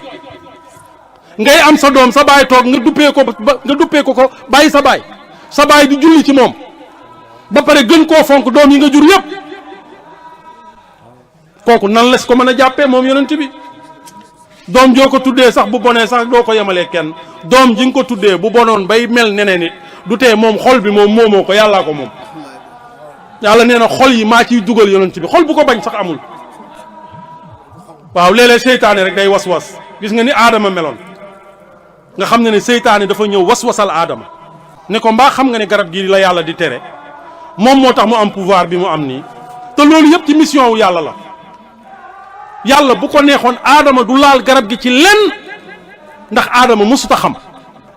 ngay am sa doom sa baay toog nga duppee ko bàyyi sa baay di julli ci moom ba pare gën koo fonk doom yi nga jur yëpp, kooku nan les ko mën a jàppee moom yonent bi. doom joo ko tuddee sax bu bonee sax doo ko yemalee kenn, doom ji nga ko tuddee bu bonoon bay mel neneen nit du tee moom xol bi moom moomoo ko, yàllaa ko moom. yàlla nee na xol yi maa ciy dugal yonent bi, xol bu ko bañ sax amul. waaw léeg-léeg seytaane rek day was-was, gis nga ni aadama meloon nga xam ne seytaane dafa ñëw was-wasal aadama ne ko mbaa xam nga ne garab gi la yàlla di tere moom moo tax mu am pouvoir bi mu am nii, te loolu yëpp ci mission wu yàlla la. yàlla bu ko neexoon aadama du laal garab gi ci lenn ndax aadama mësut a xam,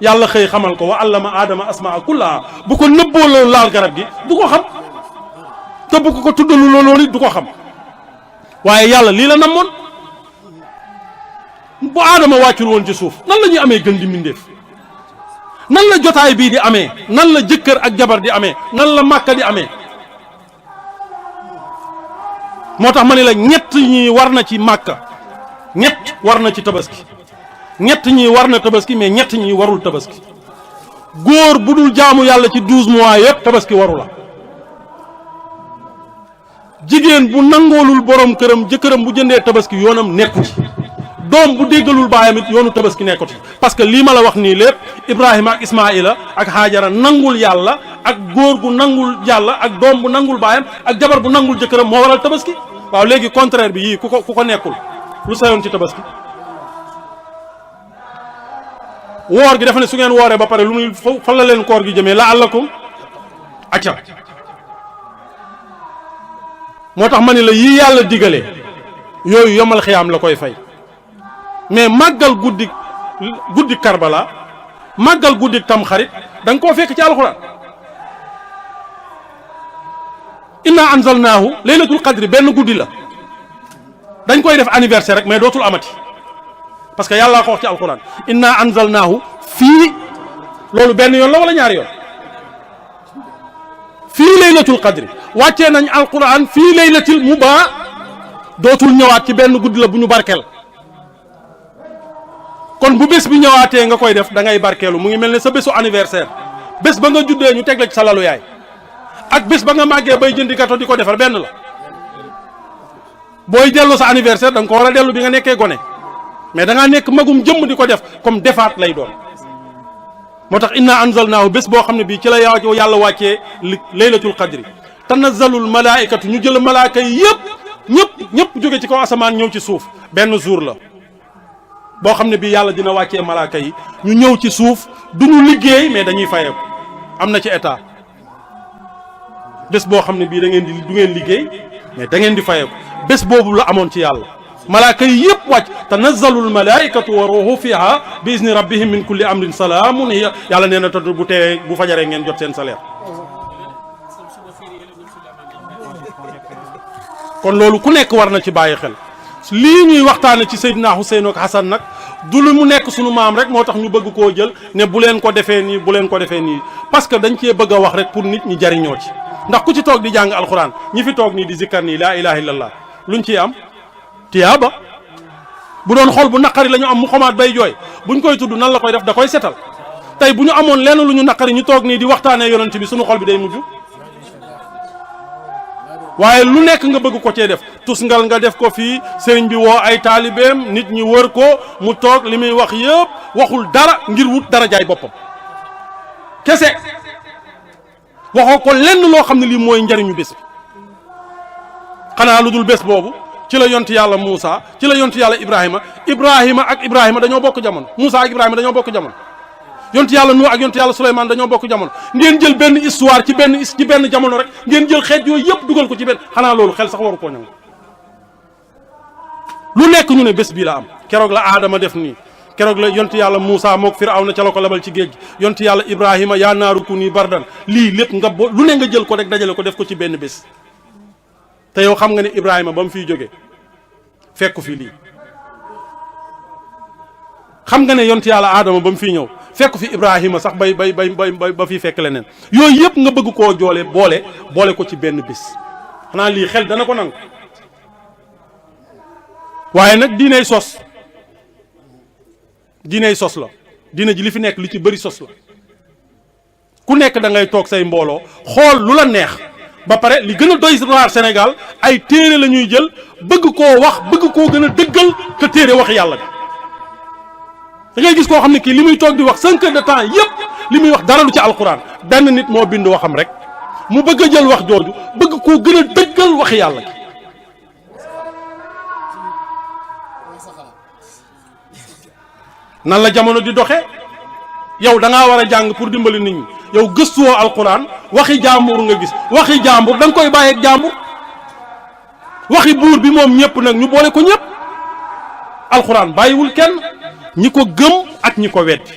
yàlla xëy xamal ko wa allama aadama asmaa kullaha, bu ko nëbboo loolu laal garab gi du ko xam, te bu ko tuddalu loolu it du ko xam. waaye yàlla lii la namoon, bu aadama wàccul woon ci suuf nan la ñuy amee gën di mbindéef, nan la jotaay bii di amee, nan la jëkkër ak jabar di amee, nan la màkka di amee. moo tax ma ne la ñett ñi war na ci màkka, ñett war na ci tabaski, ñett ñi war na tabaski mais ñett ñi warul tabaski. góor bu dul jaamu yàlla ci 12 mois yëpp tabaski waru la. jigéen bu nangoolul borom këram jëkkëram bu jëndee tabaski yoonam nekku ci, doom bu déggalul baayam it yoonu tabaski nekkut parce que lii ma la wax nii lépp Ibrahima ak Ismaïla ak Haajara nangul yàlla ak góor gu nangul yàlla ak doom bu nangul baayam ak jabar bu nangul jëkkëram moo waral tabaski. waaw léegi contraire bi yii ku ko nekkul lu sa yoon ci tabaski. woor gi dafa ne su ngeen wooree ba pare lu muy fan la leen koor gi jëmee la allakum acca. moo tax ma ne la yii yàlla digalee yooyu yomal xiyaam la koy fay. mais màggal guddi Karbala màggal guddi Tamxarit da nga koo fekk ci alxuraan. inna anzalnaahu laylatul qadri benn guddi la dañ koy def anniversaire rek mais dootul amati parce que yàllaa ko wax ci alxuraan inna anzalnaahu fii loolu benn yoon la wala ñaari yoon. fii laylatul qadri wàccee nañ alxuraan fii laylatil mubaa dootul ñëwaat ci benn guddi la bu ñu barkeel. kon bu bés bi ñëwaatee nga koy def da ngay barkeelu mu ngi mel ne sa bésu anniversaire bés ba nga juddee ñu teg la ci sa lalu yaay ak bés ba nga màggee bay jëndi gâteau di ko defar benn la. booy dellu sa anniversaire da nga ko war a dellu bi nga nekkee gone mais da ngaa nekk magum jëmm di ko def comme defaat lay doon. moo tax inna anzalnaahu bés boo xam ne bii ci la yàlla wàccee laylatul qadri tanazzalul malaikatu ñu jël malaaka yi ñëpp jóge ci kaw asamaan ñëw ci suuf benn jour la. boo xam ne bii yàlla dina wàccee malaaka yi ñu ñëw ci suuf du ñu liggéey mais dañuy fayeeku am na ci état bés boo xam ne bii du ngeen liggéey mais da ngeen di fayeeku bés boobu la amoon ci yàlla. malaaka yi yëpp wàcc tanazzalul malaikatu wa ruuhu fiha bi izni rabbihim min kulli amrin salaamun hiya yàlla nee na te bu fajaree ngeen jot seen salaire. kon loolu ku nekk war na ci bàyyi xel. lii ñuy waxtaane ci Seydina Xuseyn ak Xasan nag du lu mu nekk sunu maam rek moo tax ñu bëgg koo jël ne bu leen ko defee nii bu leen ko defee nii parce que dañ cee bëgg a wax rek pour nit ñi jariñoo ci ndax ku ci toog di jàng alxuraan ñi fi toog nii di zikkar nii laa ilaha illallah luñ ciy am tiyaaba. bu doon xol bu naqari la ñu am mu xomaat bay jooy buñ koy tudd nan la koy def da koy setal tey bu ñu amoon lenn lu ñu naqari ñu toog nii di waxtaanee yonent bi sunu xol bi day mujj. waaye lu nekk nga bëgg ko cee def tusngal nga def ko fii sëriñ bi woo ay taalibeem nit ñi wër ko mu toog li muy wax yëpp waxul dara ngir wut dara jaay boppam kese waxoo ko lenn loo xam ne lii mooy njariñu bés bi. xanaa lu dul bés boobu ci la yonti yàlla Moussa ci la yonti yàlla Ibrahima ak Ibrahima dañoo bokk jamono Moussa ak Ibrahima dañoo bokk jamono. yonti yàlla Nuux ak yonti yàlla Suleymaan dañoo bokk jamono ngeen jël benn histoire ci benn jamono rek ngeen jël xeet yooyu yëpp dugal ko ci benn xanaa loolu xel sax waru koo ñëw. lu nekk ñu ne bés bii la am keroog la Aadama def nii keroog la yonti yàlla Moussa mook Firawna ca la ko labal ci géej gi yonti yàlla Ibrahima yaa naaru kuni bardan lii lépp lu ne nga jël ko rek dajale ko def ko ci benn bés. te yow xam nga ne Ibrahima ba mu fiy jóge fekku fi lii xam nga ne yonent yàlla Adama ba mu fiy ñëw fekku fi Ibrahima sax bay ba fiy fekk leneen yooyu yëpp nga bëgg koo joole boole ko ci benn bis xanaa lii xel dana ko nangu waaye nag diiney sos la diine ji li fi nekk li ci bëri sos la ku nekk da ngay toog say mbooloo xool lu la neex ba pare li gën a doy waar Sénégal ay téere la ñuy jël bëgg koo wax bëgg koo gën a dëggal que téere wax yàlla bi da ngay gis koo xam ne kii li muy toog di wax 5 heures de temps yépp li muy wax dara lu ci alquran benn nit moo bind waxam rek mu bëgg a jël wax jooju bëgg koo gën a dëggal wax yàlla gi nan la jamono di doxe yow da ngaa war a jàng pour dimbali nit ñi yow gëstuwoo alquran waxi jàmbur nga gis waxi jàmbur da nga koy bàyyeeg jàmbur waxi buur bi moom ñëpp nag ñu boole ko ñëpp alquran bàyyiwul kenn ñi ko gëm ak ñi ko weddi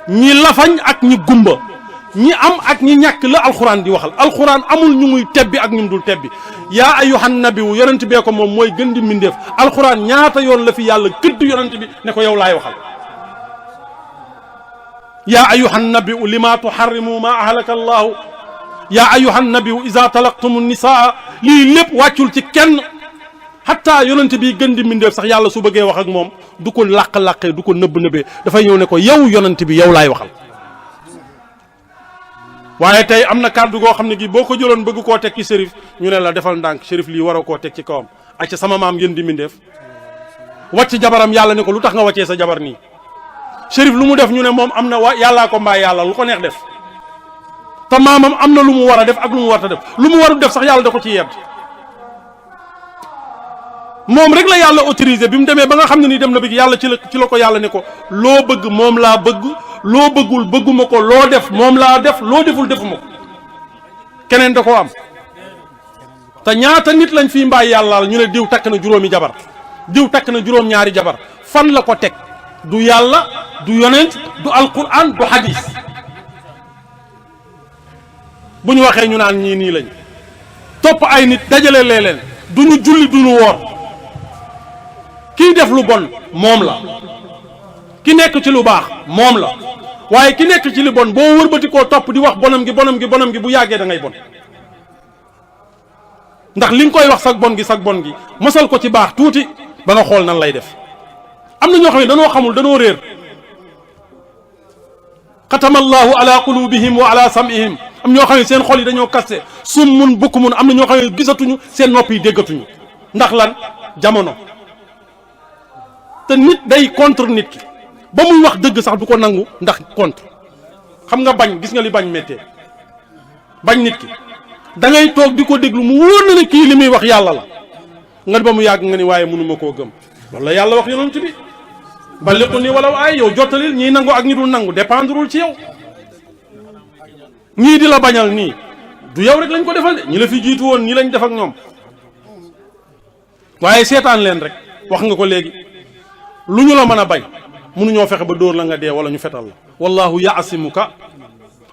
ñi lafañ ak ñi gumba ñi am ak ñi ñàkk la alquran di waxal alquran amul ñu muy tebbi ak ñu mu dul tebbi yaa ayyuhan nabiyu yonent bee ko moom mooy gën di mbindeef alquran ñaata yoon la fi yàlla këdd yonent bi ne ko yow laay waxal yaa ayyuhan nabiyu lima tuharrimu ma ahlaka allahu yaa ayyuhan nabiyu iza talaqtumu nisaa lii lépp wàccul ci kenn hatta yonent bi gën di mbindeef sax yàlla su bëggee wax ak moom du ko làq-làqee du ko nëbb-nëbbee dafay ñëw ne ko yow yonent bi yow laay waxal waaye tey am na kàddu goo xam ne gi boo ko jëloon bëgg koo teg ci shérif ñu ne la defal ndànk shérif lii waroo koo teg ci kawam ak ca sama maam gën di mbindeef wàcc jabaram yàlla ne ko lu tax nga wàccee sa jabar nii shérif lu mu def ñu ne moom am na yàllaa ko mbaay yàlla lu ko neex def te maamam am na lu mu war a def ak lu mu war a def lu mu warul def sax yàlla da ko ci yedd moom rek la yàlla autorisé bi mu demee ba nga xam ne nii dem na bi yàlla ci la ko yàlla ne ko loo bëgg moom laa bëgg loo bëggul bëgguma ko loo def moom laa def loo deful defuma ko keneen da koo am te ñaata nit lañ fii mbaay yàllaal ñu ne diw takk na juróomi jabar diw takk na juróom-ñaari jabar fan la ko teg du yàlla du yonent du alquran du hadis bu ñu waxee ñu naan ñii nii lañ topp ay nit dajale leen du ñu julli du ñu woor kiy def lu bon moom la ki nekk ci lu baax moom la waaye ki nekk ci lu bon boo wërbati koo topp di wax bonam gi bu yàggee da ngay bon ndax li nga koy wax sag bon gi mosal ko ci baax tuuti ba nga xool nan lay def am na ñoo xam ne danoo xamul danoo réer xatama allahu ala qulubihim wa ala sam'ihim am ñoo xam ne seen xol yi dañoo kaste summun bukmun am na ñoo xam ne gisatuñu seen nopp yi déggatuñu ndax lan jamono te nit day contre nit ki ba muy wax dëgg sax du ko nangu ndax contre xam nga bañ gis nga li bañ méttee bañ nit ki da ngay toog di ko déglu mu wóor na ne kii li muy wax yàlla la nga ba mu yàgg nga ni waaye mënuma koo gëm loolu la yàlla wax yonent bi balliqu nii walaw ay yow jottalil ñii nangu ak ñi dul nangu dépendrul ci yow ñii di la bañal nii du yow rek lañ ko defal de ñi la fi jiitu woon ñii lañ def ak ñoom waaye seetaan leen rek wax nga ko léegi lu ñu la mën a bañ mënuñoo fexe ba dóor la nga dee wala ñu fetal la wallahu yaasimuka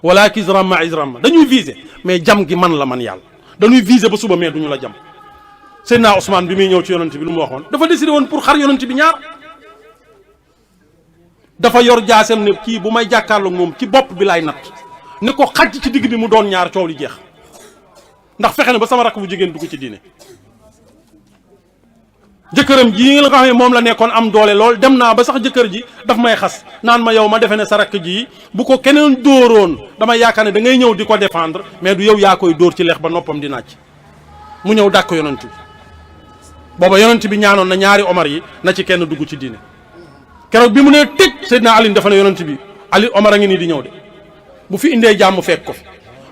wala kisram ma isram ma dañuy viser mais jam gi man la man yàlla dañuy viser ba suba mais duñu la jam Seydina Ousmane bi muy ñëw ci yonent bi lu mu waxoon dafa décidé woon pour xar yonent bi ñaar dafa yor jaasem ne kii bu may jàkkaarloog moom ci bopp bi laay natt ne ko xaj ci digg bi mu doon ñaar coow li jeex ndax fexe na ba sama rakk bu jigéen dugg ci diine jëkkëram ji nga xam ne moom la nekkoon am doole lool dem naa ba sax jëkkër ji daf may xas naan ma yow ma defe ne sa rakk ji bu ko keneen dóoroon dama yaakaar ne da ngay ñëw di ko défendre mais du yow yaa koy dóor ci lex ba noppam di nàcc mu ñëw dàq yonent bi booba yonent bi ñaanoon na ñaari Omar yi na ci kenn dugg ci diine keroog bi mu ne tëj Seydina Ali dafa ne yonent bi Ali Omar a ngi nii di ñëw de bu fi indee jàmm fekk ko fi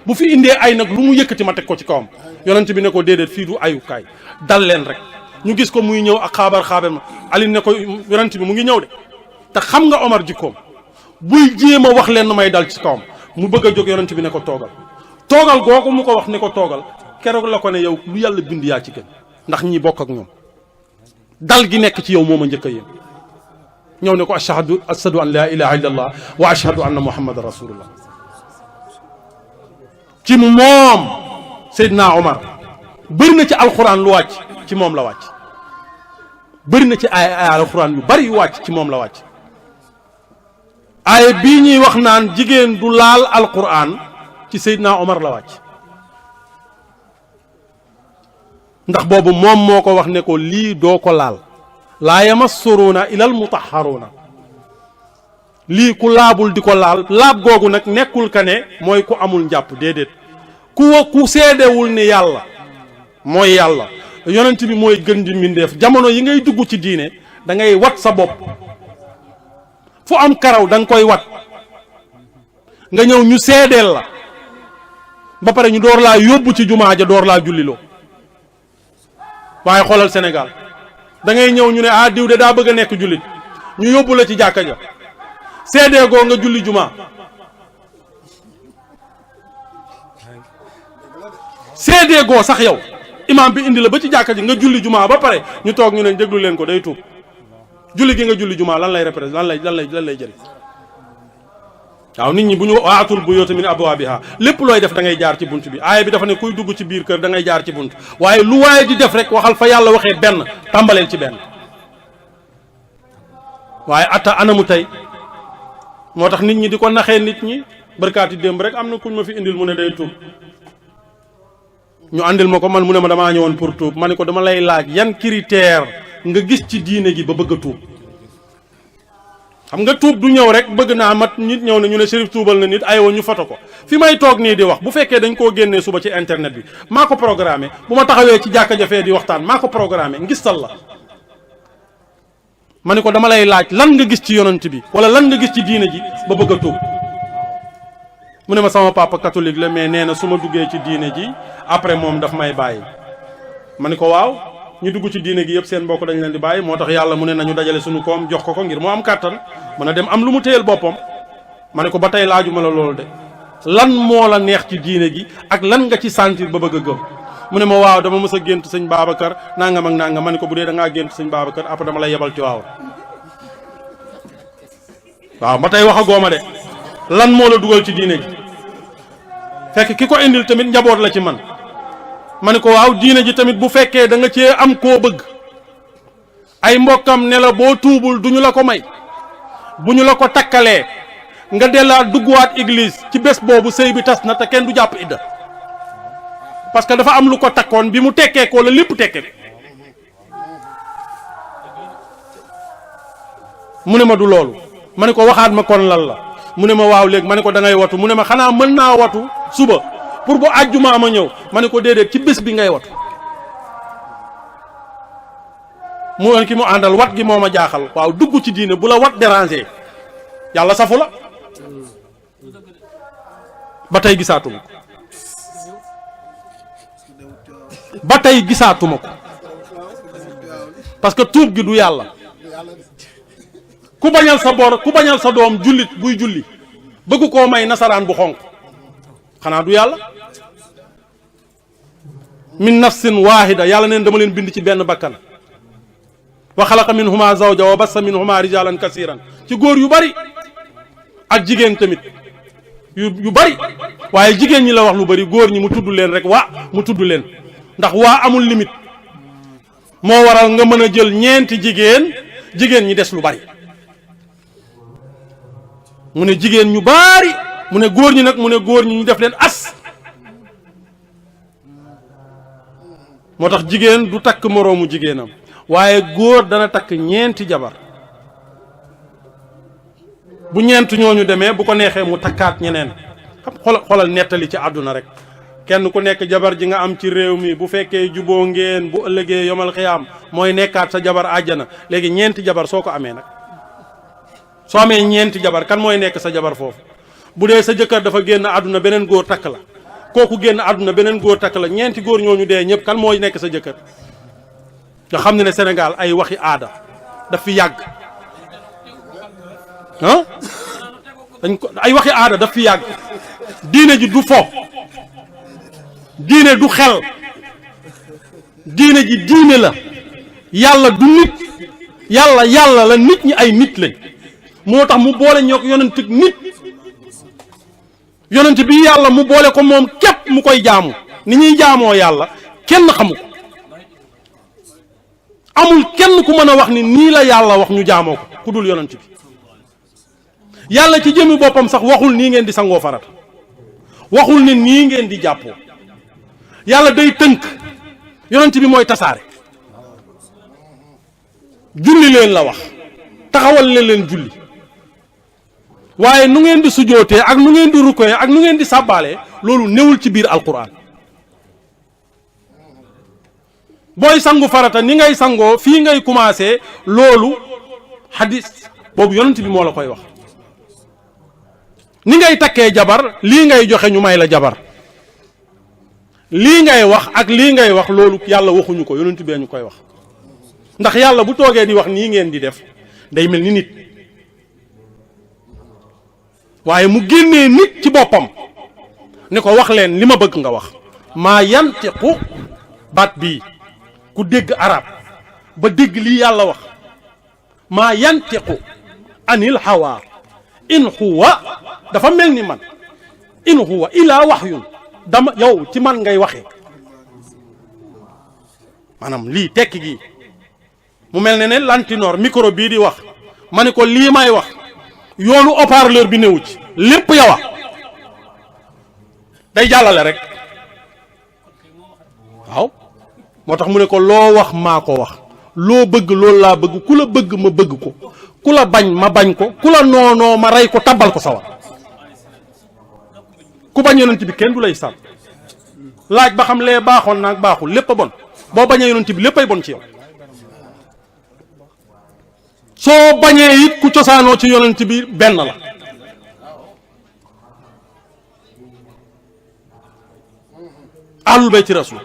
bu fi indee ay nag lu mu yëkkati ma teg ko ci kawam yonent bi ne ko déedéet fii du ayukaay dal leen rek ñu gis ko muy ñëw ak xaabar ma Ali ne ko yonent bi mu ngi ñëw de te xam nga Omar jikkoom buy jéem a wax leen may dal ci kawam mu bëgg a jóg yonent bi ne ko toogal googu mu ko wax ne ko toogal keroog la ko ne yow lu yàlla bind yaa ci gën ndax ñi bokk ak ñoom dal gi nekk ci yow moom a njëkk a yéen ñëw ne ko ashhadu an la ilaha illa allah wa ashhadu anna muhammadan rasulullah ci moom Seydina Omar bëri na ci alxuraan lu wàcc ci moom la wàcc bëri na ci ay alxuraan yu bari yu wàcc ci moom la wàcc aaya bii ñuy wax naan jigéen du laal alxuraan ci Seydina Omar la wàcc ndax boobu moom moo ko wax ne ko lii doo ko laal laa yamassuruuna ilal mutahharuuna lii ku laabul di ko laal laab googu nag nekkul ka ne mooy ku amul njàpp déedéet ku seedewul ni yàlla mooy yàlla yonent bi mooy gën di mbindeef jamono yi ngay dugg ci diine da ngay wat sa bopp fu am karaw da nga koy wat nga ñëw ñu seedeel la ba pare ñu door laa yóbbu ci jumaa ja door laa julliloo waaye xoolal Sénégal da ngay ñëw ñu ne diw de daa bëgg a nekk jullit ñu yóbbu la ci jàkka ja seedee goo nga julli jumaa seedee goo sax yow imaam bi indi la ba ci jàkka ji nga julli jumaa ba pare ñu toog ñu ne déglu leen ko day tuub julli gi nga julli jumaa lan lay représenté lan lay jëriñ waaw nit ñi bu ñu waatul buyuuta min abwaabihaa lépp looy def da ngay jaar ci bunt bi aaya bi dafa ne kuy dugg ci biir kër da ngay jaar ci bunt waaye lu waaye di def rek waxal fa yàlla waxee benn tàmbaleel ci benn waaye atta anamu tey moo tax nit ñi di ko naxee nit ñi barkaati démb rek am na kuñ ma fi indil mu ne day tuub ñu àndil ma ko man mu ne ma damaa ñëwoon pour tuub ma ne ko dama lay laaj yan critère nga gis ci diine gi ba bëgg a tuub xam nga tuub du ñëw rek bëgg naa mat nit ñëw na ñu ne Chérif tuubal na nit aywa ñu foto ko fi may toog nii di wax bu fekkee dañ koo génnee suba ci internet bi maa ko programmé bu ma taxawee ci jàkka jafee di waxtaan maa ko programmé ngistal la ma ne ko dama lay laaj lan nga gis ci yonent bi wala lan nga gis ci diine ji ba bëgg a tuub mu ne ma sama papa catholique la mais nee na su ma duggee ci diine ji après moom daf may bàyyi ma ne ko waaw ñu dugg ci diine gi yëpp seen mbokk dañ leen di bàyyi moo tax yàlla mu ne nañu dajale suñu koom jox ko ngir mu am kàttan mën a dem am lu mu téyel boppam ma ne ko ba tey laajuma la loolu de lan moo la neex ci diine gi ak lan nga ci sentir ba bëgg a gëm mu ne ma waaw dama mës a gént sëñ Babacar nangam ak nangam ma ne ko bu dee da ngaa gént sëñ Babacar après dama lay yebal ci waaw ba tey wax a gooma de lan moo la dugal ci diine gi fekk ki ko indil tamit njaboot la ci man ma ne ko waaw diine ji tamit bu fekkee da nga cee am koo bëgg ay mbokkam ne la boo tuubul duñu la ko may bu ñu la ko takkalee nga dellaat dugguwaat église ci bés boobu sëy bi tas na te kenn du jàpp idda parce que dafa am lu ko takkoon bi mu tekkee ko la lépp tekkee mu ne ma du loolu ma ne ko waxaat ma kon lan la mu ne ma waaw léegi ma ne ko da ngay watu mu ne ma xanaa mën naa watu suba pour bu àjjuma ma ñëw ma ne ko déedéet ci bés bi ngay watu mu woon ki mu àndal wat gi moo ma jaaxal waaw dugg ci diine bu la wat déranger yàlla safu la ba tey gisaatuma ko ba tey gisaatuma ko parce que tuub gi du yàlla ku bañal sa bor ku bañal sa doom jullit buy julli bëgg koo may nasaraan bu xonq xanaa du yàlla min nafsin waahida yàlla neen dama leen bind ci benn bakkan wa xalaqa minhuma zawja wa bassa minhuma rijalan kasiran ci góor yu bari ak jigéen tamit yu bari waaye jigéen ñi la wax lu bari góor ñi mu tudd leen rek mu tudd leen ndax amul limite moo waral nga mën a jël ñeenti jigéen ñi des lu bari mu ne jigéen ñu bari mu ne góor ñi nag mu ne góor ñi ñu def leen as moo tax jigéen du takk moroomu jigéenam waaye góor dana takk ñeenti jabar bu ñeent ñooñu demee bu ko neexee mu takkaat ñeneen xoolal nettali ci àdduna rek kenn ku nekk jabar ji nga am ci réew mi bu fekkee juboo ngeen bu ëllëgee yomal xiyaam mooy nekkaat sa jabar àjjana léegi ñeenti jabar soo ko amee nag soo amee ñeenti jabar kan mooy nekk sa jabar foofu bu dee sa jëkkër dafa génn àdduna beneen góor takk la kooku génn àdduna beneen góor takk la ñeenti góor ñooñu dee ñëpp kan mooy nekk sa jëkkër nga xam ne Sénégal ay waxi aada daf fi yàgg dañ ko ay waxi aada daf fi yàgg diine ji du fo diine du xel diine ji diine la yàlla du nit yàlla la nit ñi ay nit lañ moo tax mu boole ñoo ko yonent nit yonent bi yàlla mu boole ko moom képp mu koy jaamu ni ñuy jaamoo yàlla kenn xamu ko amul kenn ku mën a wax ni nii la yàlla wax ñu jaamoo ko ku dul yonent bi yàlla ci jëmi boppam sax waxul nii ngeen di sangoo farata waxul ne nii ngeen di jàppoo yàlla day tënk yonent bi mooy tasaare julli leen la wax taxawal leen julli waaye nu ngeen di sujootee ak nu ngeen di rukkooyee ak nu ngeen di sàbbaalee loolu newul ci biir alquran booy sangu farata ni ngay sangoo fii ngay commencé loolu hadis boobu yonent bi moo la koy wax ni ngay takkee jabar lii ngay joxe ñu may la jabar lii ngay wax ak lii ngay wax loolu yàlla waxuñu ko yonent bee ñu koy wax ndax yàlla bu toogee di wax nii ngeen di def day mel ni nit waaye mu génnee nit ci boppam ni ko wax leen li ma bëgg nga wax maa yantiqu baat bii ku dégg arab ba dégg lii yàlla wax maa yantiqu anil hawa in huwa dafa mel ni man in huwa ilaa wahyun dama yow ci man ngay waxee maanaam lii tekki gi mu mel ne lantinoor micro bii di wax ma ne ko lii may wax yoonu haut-parleur bi newu ci lépp yow day jàllale rek waaw moo tax mu ne ko loo wax maa ko wax loo bëgg loolu laa bëgg ku la bëgg ma bëgg ko ku la bañ ma bañ ko ku la noonoo ma rey ko tabbal ko sawar ku bañ yonent bi kenn du lay sàmm laaj ba xam lee baaxoon naag baaxul lépp a bon boo bañee yonent bi lépp ay bon ci yow soo bañee it ku cosaanoo ci yonent bi benn la ahlul bayti rasul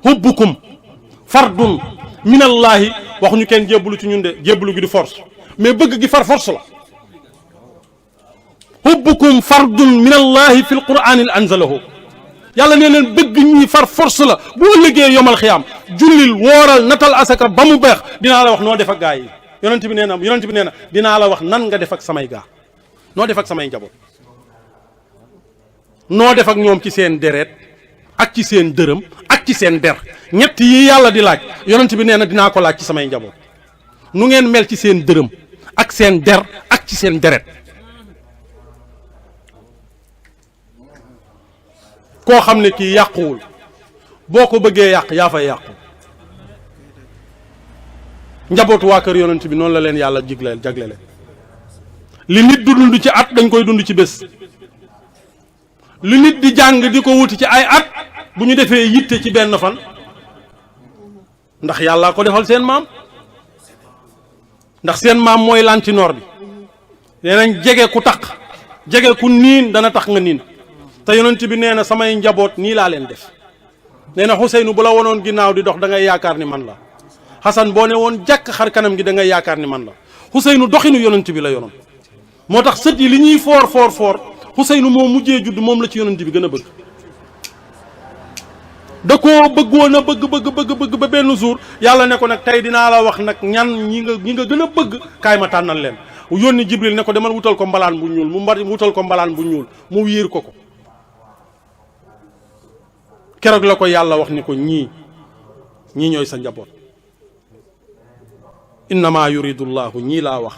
hubbukum fardun minallahi waxuñu kenn jébbalu ci ñun de jébbalu gi di force mais bëgg gi far force la hubbukum fardun minallahi fil qur'anil anzalahu yàlla nee leen bëgg ñi far force la bu ëllëgee yomal xiyaam jullil wooral natal asaka ba mu beex dinaa la wax noo def ak gaa yi yonent bi nee na dinaa la wax nan nga def ak samay gaa noo def ak samay njaboot noo def ak ñoom ci seen deret ak ci seen dërëm ak ci seen der ñett yi yàlla di laaj yonent bi nee na dinaa ko laaj ci samay njaboot nu ngeen mel ci seen dërëm ak seen der ak ci seen deret koo xam ne kii yàquwul boo ko bëggee yàq yaa fay yàqu njabootu waa kër yonent bi noonu la leen yàlla jagleel li nit du dund ci at dañ koy dund ci bés li nit di jàng di ko wuti ci ay at bu ñu defee yitte ci benn fan ndax yàlla ko defal seen maam ndax seen maam mooy lantinoor bi nee nañ jege ku taq jege ku niin dana tax nga niin te yonent bi nee na samay njaboot nii laa leen def nee na Xuseynu bu la wonoon ginnaaw di dox da ngay yaakaar ni man la Xasan boo ne woon jàkk xar kanam gi da ngay yaakaar ni man la Xuseynu doxinu yonent bi la yoroon moo tax sët yi li ñuy foor Xuseynu moo mujjee judd moom la ci yonent bi gën a bëgg da koo bëggoon a bëgg ba benn jour yàlla ne ko nag tey dinaa la wax nag ñan ñi nga gën a bëgg kaay ma tànnal leen yónni Jibril ne ko demal wutal ko mbalaan bu ñuul wutal ko mbalaan bu ñuul mu wiir ko keroog la ko yàlla wax ni ko ñii ñooy sa njaboot innama yuridu llahu ñii laa wax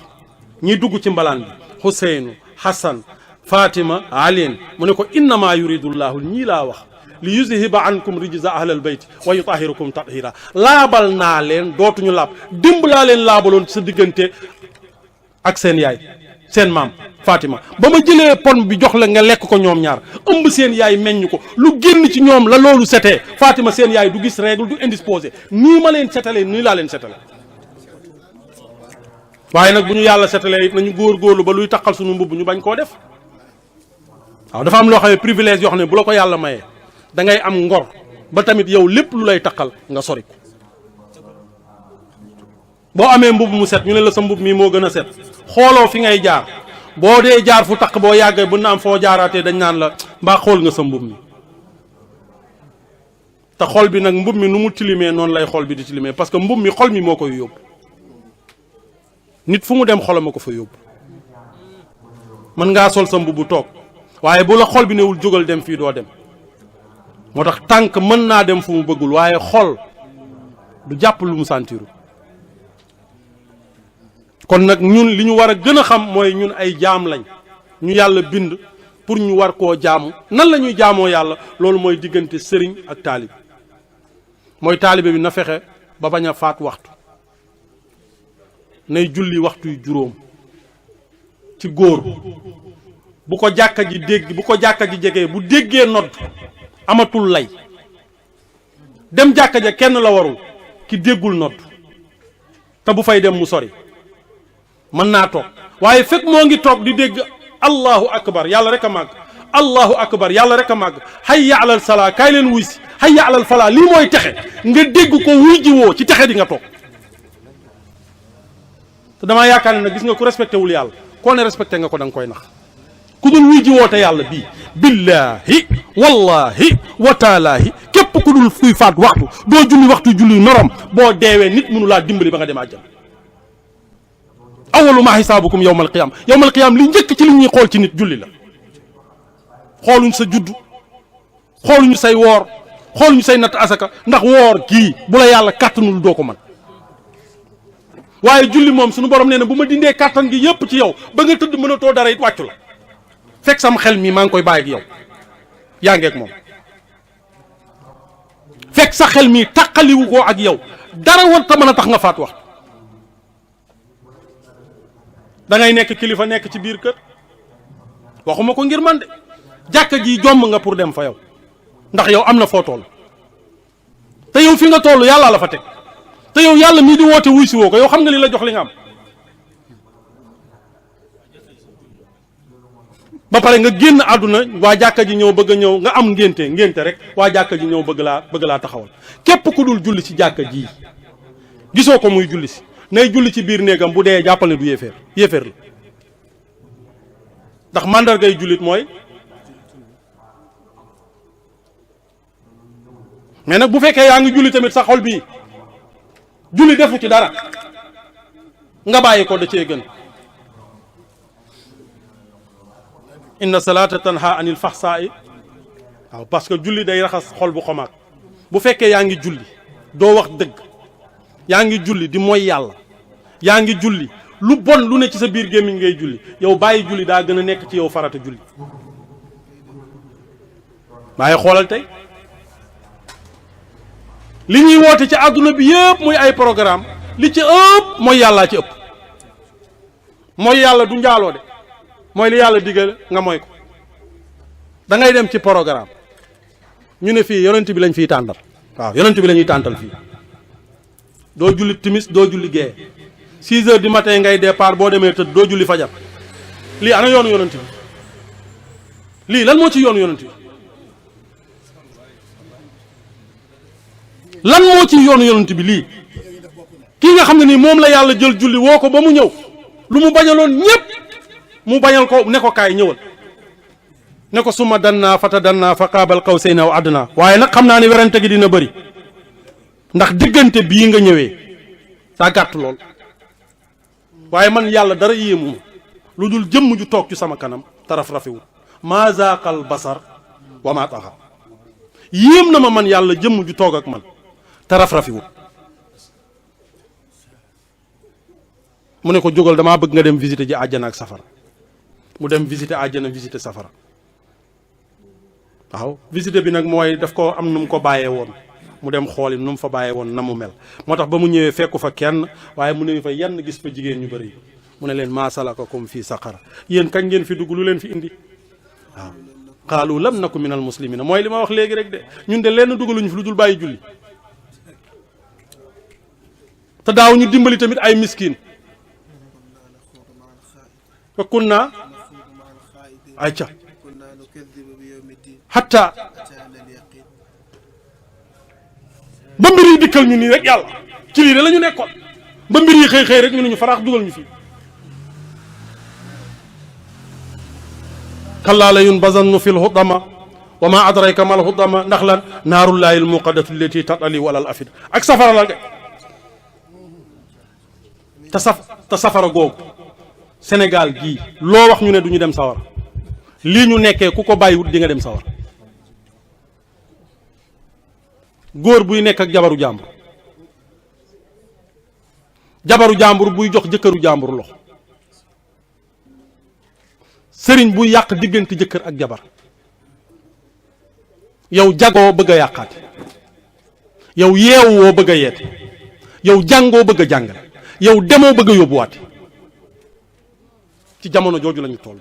ñii dugg ci mbalaan bi Xuseynu Xasan Fatima Aliin mu ne ko innama yuridu llahu ñii laa wax li yuzhiba ankum rijza ahlal bayt wa yutahhirukum tathira laabal naa leen dootuñu laab démb laa leen laabaloon ci sa diggante ak seen yaay seen maam Fatima ba ma jëlee pon bi jox la nga lekk ko ñoom ñaar ëmb seen yaay meññ ko lu génn ci ñoom la loolu setee Fatima seen yaay du gis règle du indisposé nii ma leen setalee nii laa leen setale waaye nag bu ñu yàlla setalee it nañu góorgóorlu ba luy taqal suñu mbubb ñu bañ koo def waaw dafa am loo xam ne privilège yoo xam ne bu la ko yàlla mayee da ngay am ngor ba tamit yow lépp lu lay taqal nga sori ko boo amee mbubb mu set ñu ne la sa mbubb mii moo gën a set xooloo fi ngay jaar boo dee jaar fu taq boo yàggee bu na am foo jaaraatee dañ naan la mbaa xool nga sa mbubb mi te xol bi nag mbubb mi nu mu tilimee noonu lay xol bi di tilimee parce que mbubb mi xol mi moo koy yóbbu nit fu mu dem xolam a ko fa yóbbu mën ngaa sol sa mbubb toog waaye bu la xol bi newul jógal dem fii doo dem moo tax tànk mën naa dem fu mu bëggul waaye xol du jàpp lu mu sentiru kon nag ñun li ñu war a gën a xam mooy ñun ay jaam lañ ñu yàlla bind pour ñu war koo jaamu nan la ñuy jaamoo yàlla loolu mooy diggante sëriñ ak taalibe mooy taalibe bi na fexe ba bañ a faat waxtu nay julli waxtu yu juróom ci góor bu ko jàkka ji dégg bu ko jàkka ji jegee bu déggee nodd amatul lay dem jàkka ja kenn la warul ki déggul nodd te bu fay dem mu sori mën naa toog waaye fekk moo ngi toog di dégg allahu akbar yàlla rek a màgg allahu akbar yàlla rek a màgg hayya alal salaa kaay leen wuy si hayya alal falaa lii mooy texe nga dégg ko wuy ji woo ci texe di nga toog te damaa yaakaar ne nag gis nga ku respecté wul yàlla koo ne respecté nga ko da nga koy nax ku dul wuy ji woo te yàlla bii billahi wallahi wa taalaahi képp ku dul fuy faat waxtu doo julli waxtu julli norom boo deewee nit mënu laa dimbali ba nga dem àjjana awalu maa xisaabukum yowmal qiyaam yowmal qiyaam li njëkk ci li ñuy xool ci nit julli la xooluñ sa judd xooluñu say woor xooluñu say natt asaka ndax woor kii bu la yàlla kàttanul doo ko mën waaye julli moom suñu borom nee na bu ma dindee kàttan gi yépp ci yow ba nga tëdd mënatoo dara it wàccu la fekk sam xel mi maa ngi koy bàyyi ak yow yaa ngeeg moom fekk sa xel mi taqaliwu koo ak yow dara war ta mën a tax nga faat wax da ngay nekk kilifa nekk ci biir kër waxuma ko ngir man de jàkka ji jomb nga pour dem fa yow ndax yow am na foo toll te yow fi nga toll yàlla la fa teg te yow yàlla mii di woote wuy si woo ko yow xam nga li la jox li nga am ba pare nga génn àdduna waa jàkka ji ñëw bëgg a ñëw nga am ngénte rek waa jàkka ji ñëw bëgg laa taxawal képp ku dul julli ci jàkka ji gisoo ko muy julli si nay julli ci biir néegam bu dee jàppal ne du yéeféer la ndax màndargay jullit mooy mais nag bu fekkee yaa ngi julli tamit sa xol bii julli defu ci dara nga bàyyi ko da cee gën inna salaata tanha anil faxsaa'i waaw parce que julli day raxas xol bu xomaag bu fekkee yaa ngi julli doo wax dëgg yaa ngi julli di mooy yàlla yaa ngi julli lu bon lu ne ci sa biir gémmiñ ngay julli yow bàyyi julli daa gën a nekk ci yow farata julli waaye xoolal tey li ñuy woote ci àdduna bi yëpp muy ay programme li ci ëpp mooy yàllaa ci ëpp mooy yàlla du njaaloo de mooy li yàlla digal nga mooy ko da ngay dem ci programme ñu ne fii yonent bi lañ fiy tàndal waaw yonent bi la ñuy tàntal fii doo julli timis doo julli gee 6 heures du matin ngay départ boo demee tëdd doo julli fajar lii ana yoonu yonent bi lii lan moo ci yoonu yonent bi lan moo ci yoonu yonent bi lii kii nga xam ne nii moom la yàlla jël julli woo ko ba mu ñëw lu mu bañaloon ñépp mu bañal ko ne ko kaay ñëwal ne ko suma dannaa fata dannaa fa qaabal qawsayni aw adnaa waaye nag xam naa ne werante gi dina bëri ndax diggante bii nga ñëwee daa gàtt lool waaye man yàlla dara yéemu lu dul jëmm ju toog ci sama kanam taraf rafewul maa zaaqal basar wa maa taxa yéem na ma man yàlla jëmm ju toog ak man taraf rafewul mu ne ko jógal damaa bëgg nga dem visiter ji àjjana ak safara mu dem visiter àjjana visiter safara waaw visiter bi nag mooy daf ko am nu mu ko bàyyee woon mu dem xooli nu mu fa bàyyee woon na mu mel moo tax ba mu ñëwee fekku fa kenn waaye mu ne fa yenn gis fa jigéen ñu bëri mu ne leen maa salakakum fii saqara yéen kañ ngeen fi dugg lu leen fi indi waaw qaalu lam naku minal muslimina mooy li ma wax léegi rek de ñun de leen dugaluñu fi lu dul bàyyi julli te daaw ñu dimbali tamit ay miskin fa kunna ayca hatta ba mbir yi dikkal ñu nii rek yàlla ci lii de la ñu nekkoon ba mbir yi xëy xëy rek ñu ne ñu faraax dugal ñu fii kallaa la yunbazanna fil hutama wa ma adraka mal hutama ndax lan naarullahi al muqaddatu allati tatali wala al afida ak safara la de te safara googu Sénégal gii loo wax ñu ne du ñu dem sawar lii ñu nekkee ku ko bàyyiwut di nga dem sawar góor buy nekk ak jabaru jàmbur, jabaru jàmbur buy jox jëkkëru jàmbur loxo, sëriñ buy yàq diggante jëkkër ak jabar. yow jagoo bëgg a yàqaate, yow yeewoo bëgg a yeete, yow jàngoo bëgg a jàngale, yow demoo bëgg a yóbbuwaate. ci jamono jooju lañu toll.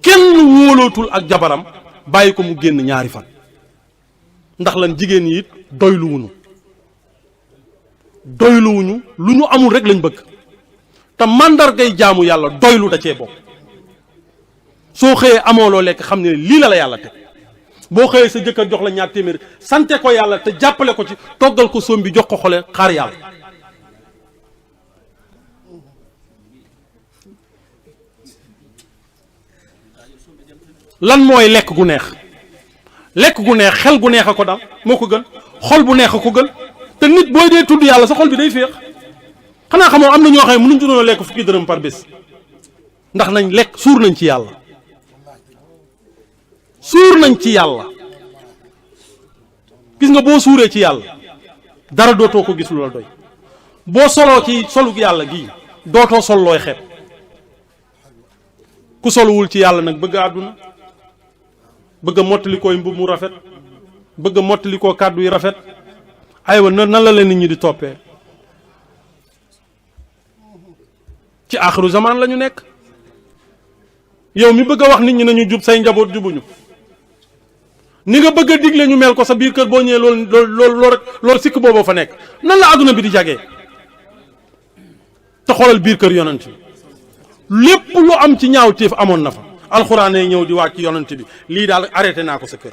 kenn wóolootul ak jabaram bàyyi ko mu génn ñaari fan, ndax lan jigéen yi it doyluwuñu lu ñu amul rek lañ bëgg. te màndargay jaamu yàlla doylu da cee bokk. soo xëyee amoo loo lekk xam ne lii la yàlla teg, boo xëyee sa jëkkër jox la 2 téeméer sante ko yàlla te jàppale ko ci, toggal ko soom bi jox ko xole xaar yàlla. lan mooy lekk gu neex? lekk gu neex xel gu neex a ko dal moo ko gën, xol bu neex a ko gën. te nit booy dee tudd yàlla sa xol bi day féex. xanaa xamoo am na ñoo xam ne mënuñ ci doon lekk fukki dërëm par bés, ndax nañ lekk suur nañ ci yàlla, suur nañ ci yàlla. gis nga boo suuree ci yàlla dara dootoo ko gis lu la doy. boo soloo ci solug yàlla gii dootoo sol looy xeeb. ku soluwul ci yàlla nag bëgg àdduna, bëgg a mottali koy mbub mu rafet, bëgg a mottali koo kàddu yi rafet. aywa nan la leen nit ñi di toppee? ci aaxiru zaman la ñu nekk. yow mi bëgg a wax nit ñi nañu jub, say njaboot jubuñu. ni nga bëgg a digle ñu mel ko sa biir kër boo ñëwee loolu sikk booboo fa nekk. nan la àdduna bi di jagee? te xoolal biir kër yonent bi lépp lu am ci ñaaw téef amoon na fa. alxuraan ay ñëw di wàcc ci yonent bi lii daal arrêté naa ko sa kër.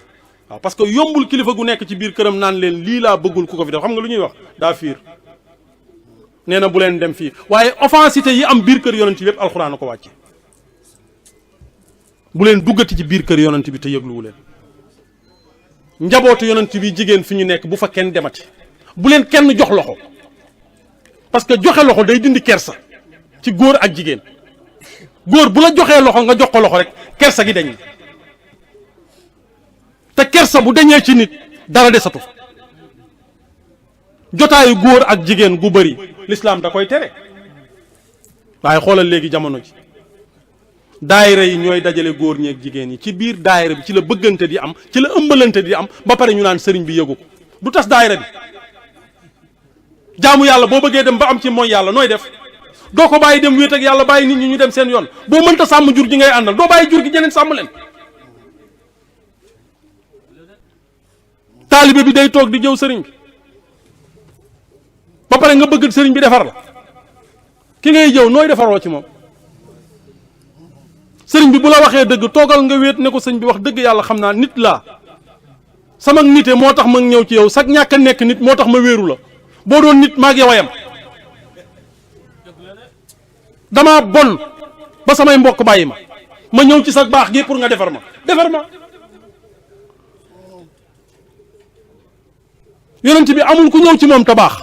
waaw parce que yombul kilifa gu nekk ci biir këram naan leen lii laa bëggul ku ko fi def. xam nga lu ñuy wax? daa fiir. nee na bu leen dem fii. waaye offensité yi am biir kër yonent bi yépp alxuraan a ko wàcce. bu leen duggati ci biir kër yonent bi te yëgluwu leen. njabootu yonent bi jigéen fi ñu nekk bu fa kenn demati. bu leen kenn jox loxo, parce que joxe loxo day dindi kersa ci góor ak jigéen. góor bu la joxee loxo nga jox ko loxo rek kersa gi dañ. te kersa bu dañee ci nit dara desatu fa. jotaayu góor ak jigéen gu bëri l'islam da koy tere. waaye xoolal léegi jamono ji daayira yi ñooy dajale góor ñeeg jigéen yi ci biir daayira bi ci la bëggante di am, ci la ëmbalante di am, ba pare ñu naan sëriñ bi yëgu ko. du tas daayira bi. jaamu yàlla boo bëggee dem ba am ci mooy yàlla nooy def? doo ko bàyyi dem wéet ak yàlla, bàyyi nit ñi ñu dem seen yoon. boo mënta sàmm jur gi ngay àndal doo bàyyi jur gi ñeneen sàmm leen. taalibe bi day toog di jëw sëriñ bi ba pare nga bëgg sëriñ bi defar la. ki ngay jëw nooy defaroo ci moom? sëriñ bi bu la waxee dëgg toogal nga wéet ne ko sëñ bi wax dëgg yàlla xam naa nit laa, sama nite moo tax ma ñëw ci yow, sax ñàkk a nekk nit moo tax ma wéeru la. boo doon nit maag yow a yam. damaa bon ba samay mbokk bàyyi ma ñëw ci sa baax gi pour nga defar ma. yonent bi amul ku ñëw ci moom te baax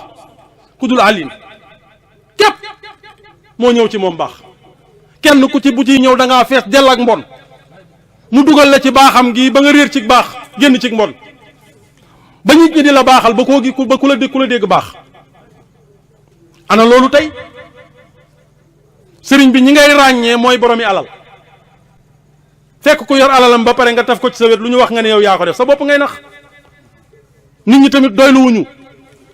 ku dul àllin képp moo ñëw ci moom baax. kenn ku ci bu ciy ñëw da ngaa fees dell ak mbon, mu dugal la ci baaxam gi ba nga réer ci baax génn ci mbon, ba nit ñi di la baaxal ba koo gi ba ku la dégg baax. ana loolu tey? sëriñ bi ñi ngay ràññee mooy boromi alal. fekk ku yor alalam ba pare nga taf ko ci sa wet lu ñu wax nga ne yow yaa ko def, sa bopp ngay nax. nit ñi tamit doylu wuñu.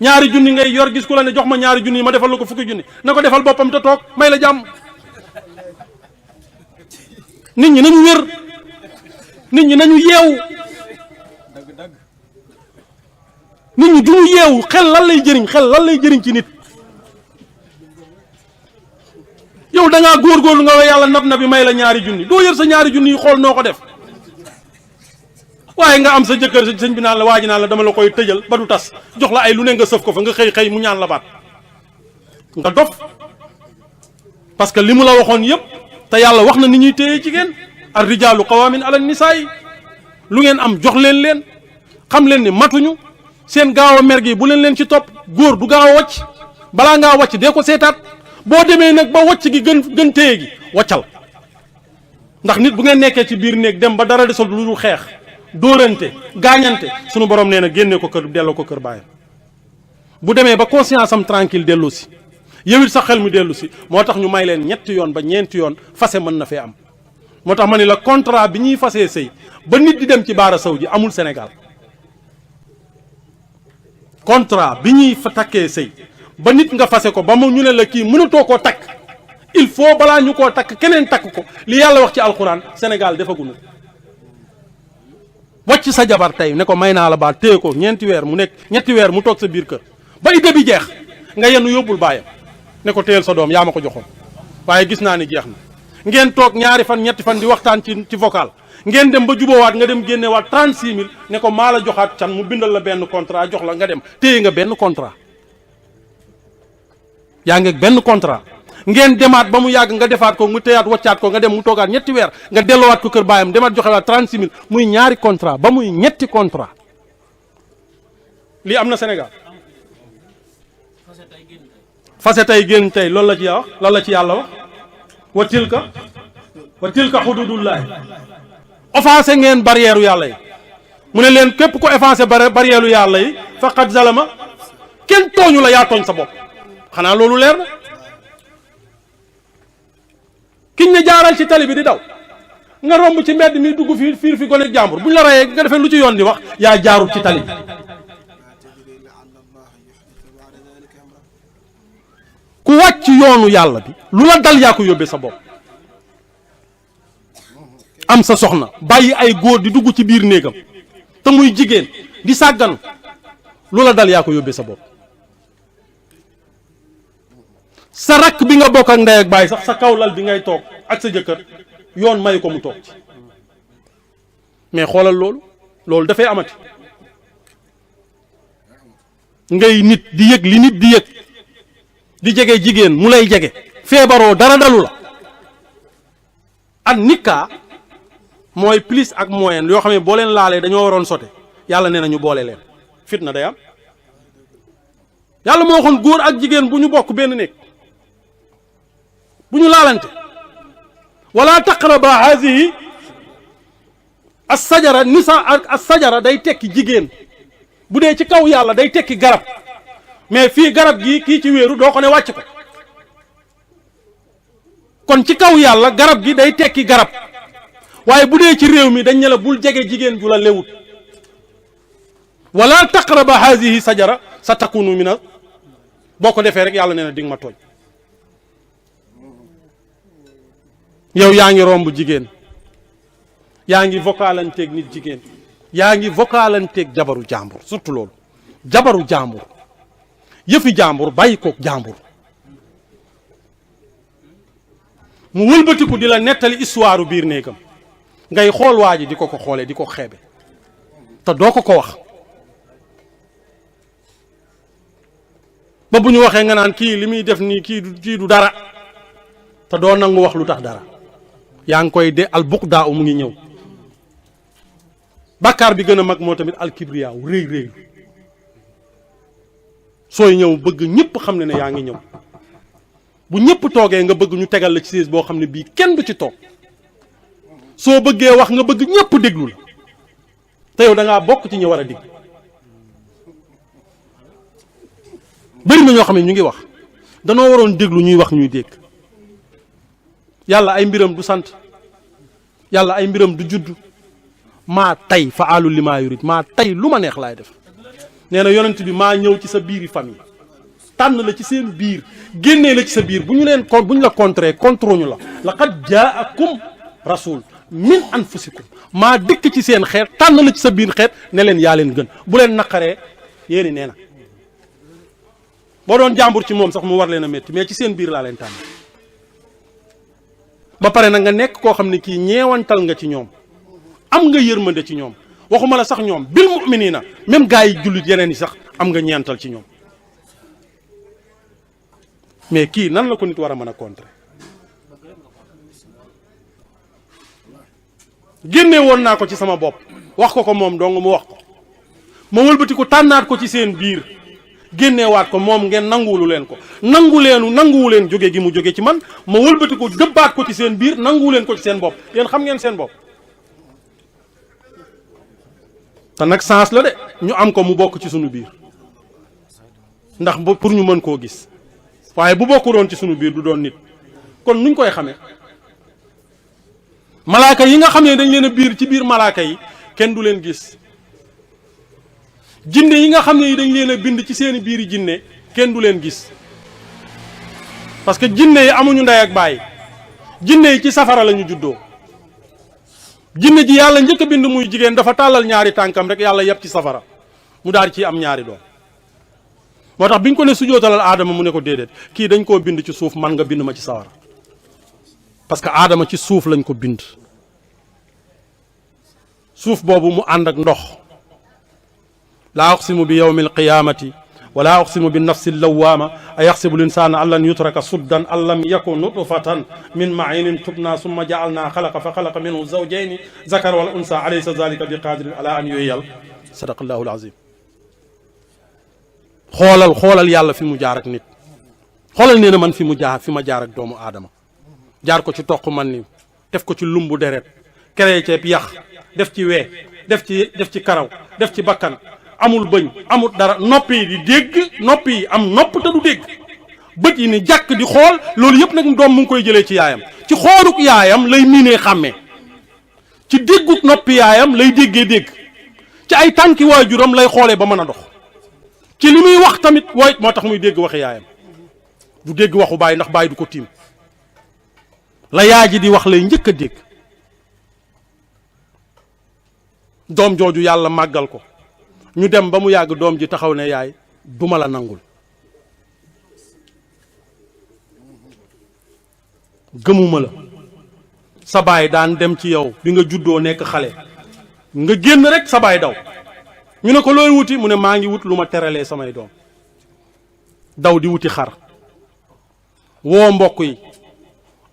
2 junni ngay yor gis ku la ne jox ma 2 junni ma defal la ko 10 junni, na ko defal boppam te toog may la jàmm. nit ñi nañu wér, nit ñi nañu yeewu. nit ñi duñu yeewu. xel lan lay jëriñ ci nit? yow da ngaa góorgóorlu nga yàlla na bi may la 2 junni, doo yor sa 2 junni yi xool noo ko def. waaye nga am sa jëkkër sëñ bi naan la waa ji naan la dama la koy tëjal ba du tas, jox la ay lu ne nga sëf ko fa, nga xëy mu ñaan la baat nga dof. parce que li mu la waxoon yëpp te yàlla wax na ni ñuy téye jigéen. ar rijaalu qawaamin ala nisaa yi. lu ngeen am jox leen xam leen ni matuñu. seen gaaw a mer gi bu leen ci topp. góor du gaaw a wàcc, balaa ngaa wàcc dee ko seetaat. boo demee nag ba wàcc gi gën téye gi wàccal. ndax nit bu ngeen nekkee ci biir néeg dem ba dara desul lu dul xeex dóorante gaañante sunu borom nee na génne ko kër delloo ko kër baayam bu demee ba conscience am tranquille dellu si yow it sa xel mu dellu si moo tax ñu may leen ñetti yoon ba ñeenti yoon fase mën na fee am moo tax ma ni la contrat bi ñuy fasee sëy ba nit di dem ci baara saw ji amul Sénégal contrat bi ñuy fa takkee sëy ba nit nga fase ko ba mu ñu ne la kii mënatoo koo takk il faut balaa ñu koo takk keneen takk ko li yàlla wax ci alxuraan Sénégal defaguñu wàcc sa jabar tey ne ko may naa la baat téye ko ñeenti weer mu nekk ñetti weer mu toog sa biir kër ba idée bi jeex nga yenn yóbbul baayam ne ko téyel sa doom yaa ma ko joxoon waaye gis naa ni jeex na ngeen toog ñaari fan ñetti fan di waxtaan ci vocal ngeen dem ba jubóowaat nga dem génnewaat 36000 ne ko maa la joxaat can mu bindal la benn contrat jox la nga dem téye nga benn contrat yaa ngi benn contrat ngeen demaat ba mu yàgg nga defaat ko mu téyaat waccaat ko nga dem mu toogaat ñetti weer nga delloowaat ko kër baayam demaat joxewaat 36000 muy ñaari contrat ba muy ñetti contrat lii am na Sénégal fase tey génn tey loolu la ci wax loolu la ci yàlla wax wa tilka xududullahi offensé ngeen barrière yàlla yi mu ne leen képp ko offensé barrière yàlla yi faqad zalama kenn tooñu la yaa tooñ sa bopp xanaa loolu leer na kiñ ne jaaral ci tali bi di daw nga romb ci mbedd mi dugg fi gone jàmbur buñ la rayee nga defee lu ci yoon di wax yaa jaarul ci tali bi ku wàcc yoonu yàlla bi lu la dal yaa ko yóbbee sa bopp am sa soxna bàyyi ay góor di dugg ci biir néegam te muy jigéen di sàggan lu la dal yaa ko yóbbee sa bopp sa rakk bi nga bokk ak ndey ak baay sax sa kaw lal bi ngay toog ak sa jëkkër yoon may ko mu toog ci mais xoolal loolu dafay amati ngay nit di yëg li nit di yëg di jege jigéen mu lay jege feebaroo dara dalu la ak nikkaa mooy plus ak moyen yoo xam ne boo leen laalee dañoo waroon sote yàlla nee na ñu boole leen fitna day am yàlla moo waxoon góor ak jigéen bu ñu bokk benn néeg bu ñu laalante wala taqraba hazihi as-sajara nisa as-sajara day tekki jigéen bu dee ci kaw yàlla day tekki garab mais fii garab gii kii ci wéeru doo ko ne wàcc ko kon ci kaw yàlla garab gi day tekki garab waaye bu dee ci réew mi dañ ne la bul jege jigéen ju la lewut wala taqraba hazihi sajara sa takunu mina boo ko defee rek yàlla nee na di nga ma tooñ yow yaa ngi romb jigéen yaa ngi vocalanteeg nit jigéen yaa ngi vocalanteeg jabaru jàmbur surtout loolu jabaru jàmbur yëfi jàmbur bàyyi koog jàmbur mu wëlbatiku di la nettali histoire biir néegam ngay xool waa ji di ko xoolee di ko xeebe te doo ko wax ba bu ñu waxee nga naan kii li muy def nii kii du dara te doo nangu wax lu tax dara yaa ngi koy de al buqdaa mu ngi ñëw bàkkaar bi gën a mag moo tamit al kibriyaa rëy sooy ñëw bëgg ñëpp xam ne yaa ngi ñëw bu ñëpp toogee nga bëgg ñu tegal la ci siis boo xam ne bii kenn du ci toog soo bëggee wax nga bëgg ñëpp déglu la te yow da ngaa bokk ci ñu war a dégg bëri na ñoo xam ne ñu ngi wax danoo waroon déglu ñuy wax ñuy dégg yàlla ay mbiram du sant yàlla ay mbiram du judd maa tay fa alu li maa yurit maa tay lu ma neex laay def nee na yonent bi maa ñëw ci sa biiri famille tànn la ci seen biir génnee la ci sa biir bu ñu la contré ñu la laqad jaakum rasul min anfusikum maa dëkk ci seen xeet tànn la ci sa biir xeet ne leen yaa leen gën bu leen naqaree yéeni nee na boo doon jàmbur ci moom sax mu war leen a métti mais ci seen biir laa leen tànn ba pare nag nga nekk koo xam ne kii ñeewantal nga ci ñoom am nga yërmande ci ñoom waxuma la sax ñoom bil mu'minina même gaa yi jullit yeneen yi sax am nga ñeental ci ñoom mais kii nan la ko nit war a mën a contrer génne woon naa ko ci sama bopp wax ko moom dong mu wax ko ma wëlbati ko tànnaat ko ci seen biir génneewaat ko moom ngeen nanguwulu leen ko nanguwu leen jóge gi mu jóge ci man ma wëlbati ko dëbbaat ko ci seen biir nanguwu leen ko ci seen bopp yéen xam ngeen seen bopp. te nag sens la de ñu am ko mu bokk ci sunu biir ndax pour ñu mën koo gis waaye bu bokku doon ci sunu biir du doon nit kon nuñ koy xamee. malaaka yi nga xam ne dañ leen a biir ci biir malaaka yi kenn du leen gis jinne yi nga xam ne dañ leen a bind ci seeni biiri jinne kenn du leen gis parce que jinne yi amuñu ndey ak baay jinne yi ci safara la ñu juddoo jinne ji yàlla njëkk a bind muy jigéen dafa tàllal ñaari tànkam rek yàlla yeb ci safara mu daal ci am ñaari doom moo tax biñ ko ne sujootalal aadama mu ne ko déedéet kii dañ koo bind ci suuf man nga bind ma ci safara parce que aadama ci suuf lañ ko bind suuf boobu mu ànd ak ndox laa uqsimu bi yawmi alqiyamati wala uqsimu bi nafsi allawaama a yaxsibu linsaana an lan yutraka suddan an lam yakun nutfatan min mainin tubna summa jaalna xalaqa fa xalaqa minhu zawjayni zakar wal unsa alaysa zalika bi qadirin ala an yuhyal sadaqa allahu alazim xoolal yàlla fi mu jaar ak nit xoolal nee na man fi ma jaar ak doomu aadama jaar ko ci toq man ni def ko ci lumbu deret créé ceeb yax def ci wee def ci karaw def ci bakkan amul bëñ amul dara noppi yi di dégg noppi yi am nopp te du dégg bët yi ni jàkk di xool loolu yëpp nag doom mu ngi koy jëlee ci yaayam ci xooluk yaayam lay miinee xàmmee ci dégguk noppi yaayam lay déggee dégg ci ay tànki waajuram lay xoolee ba mën a dox ci li muy wax tamit wooy moo tax muy dégg waxi yaayam du dégg waxu baay ndax baay du ko tiim la yaay ji di wax lay njëkk a dégg doom jooju yàlla màggal ko ñu dem ba mu yàgg doom ji taxaw ne yaay duma la nangul gëmuma la sa baay daan dem ci yow bi nga juddoo nekk xale nga génn rek sa baay daw ñu ne ko looy wuti mu ne maa ngi wut lu ma teralee samay doom daw di wuti xar woo mbokk yi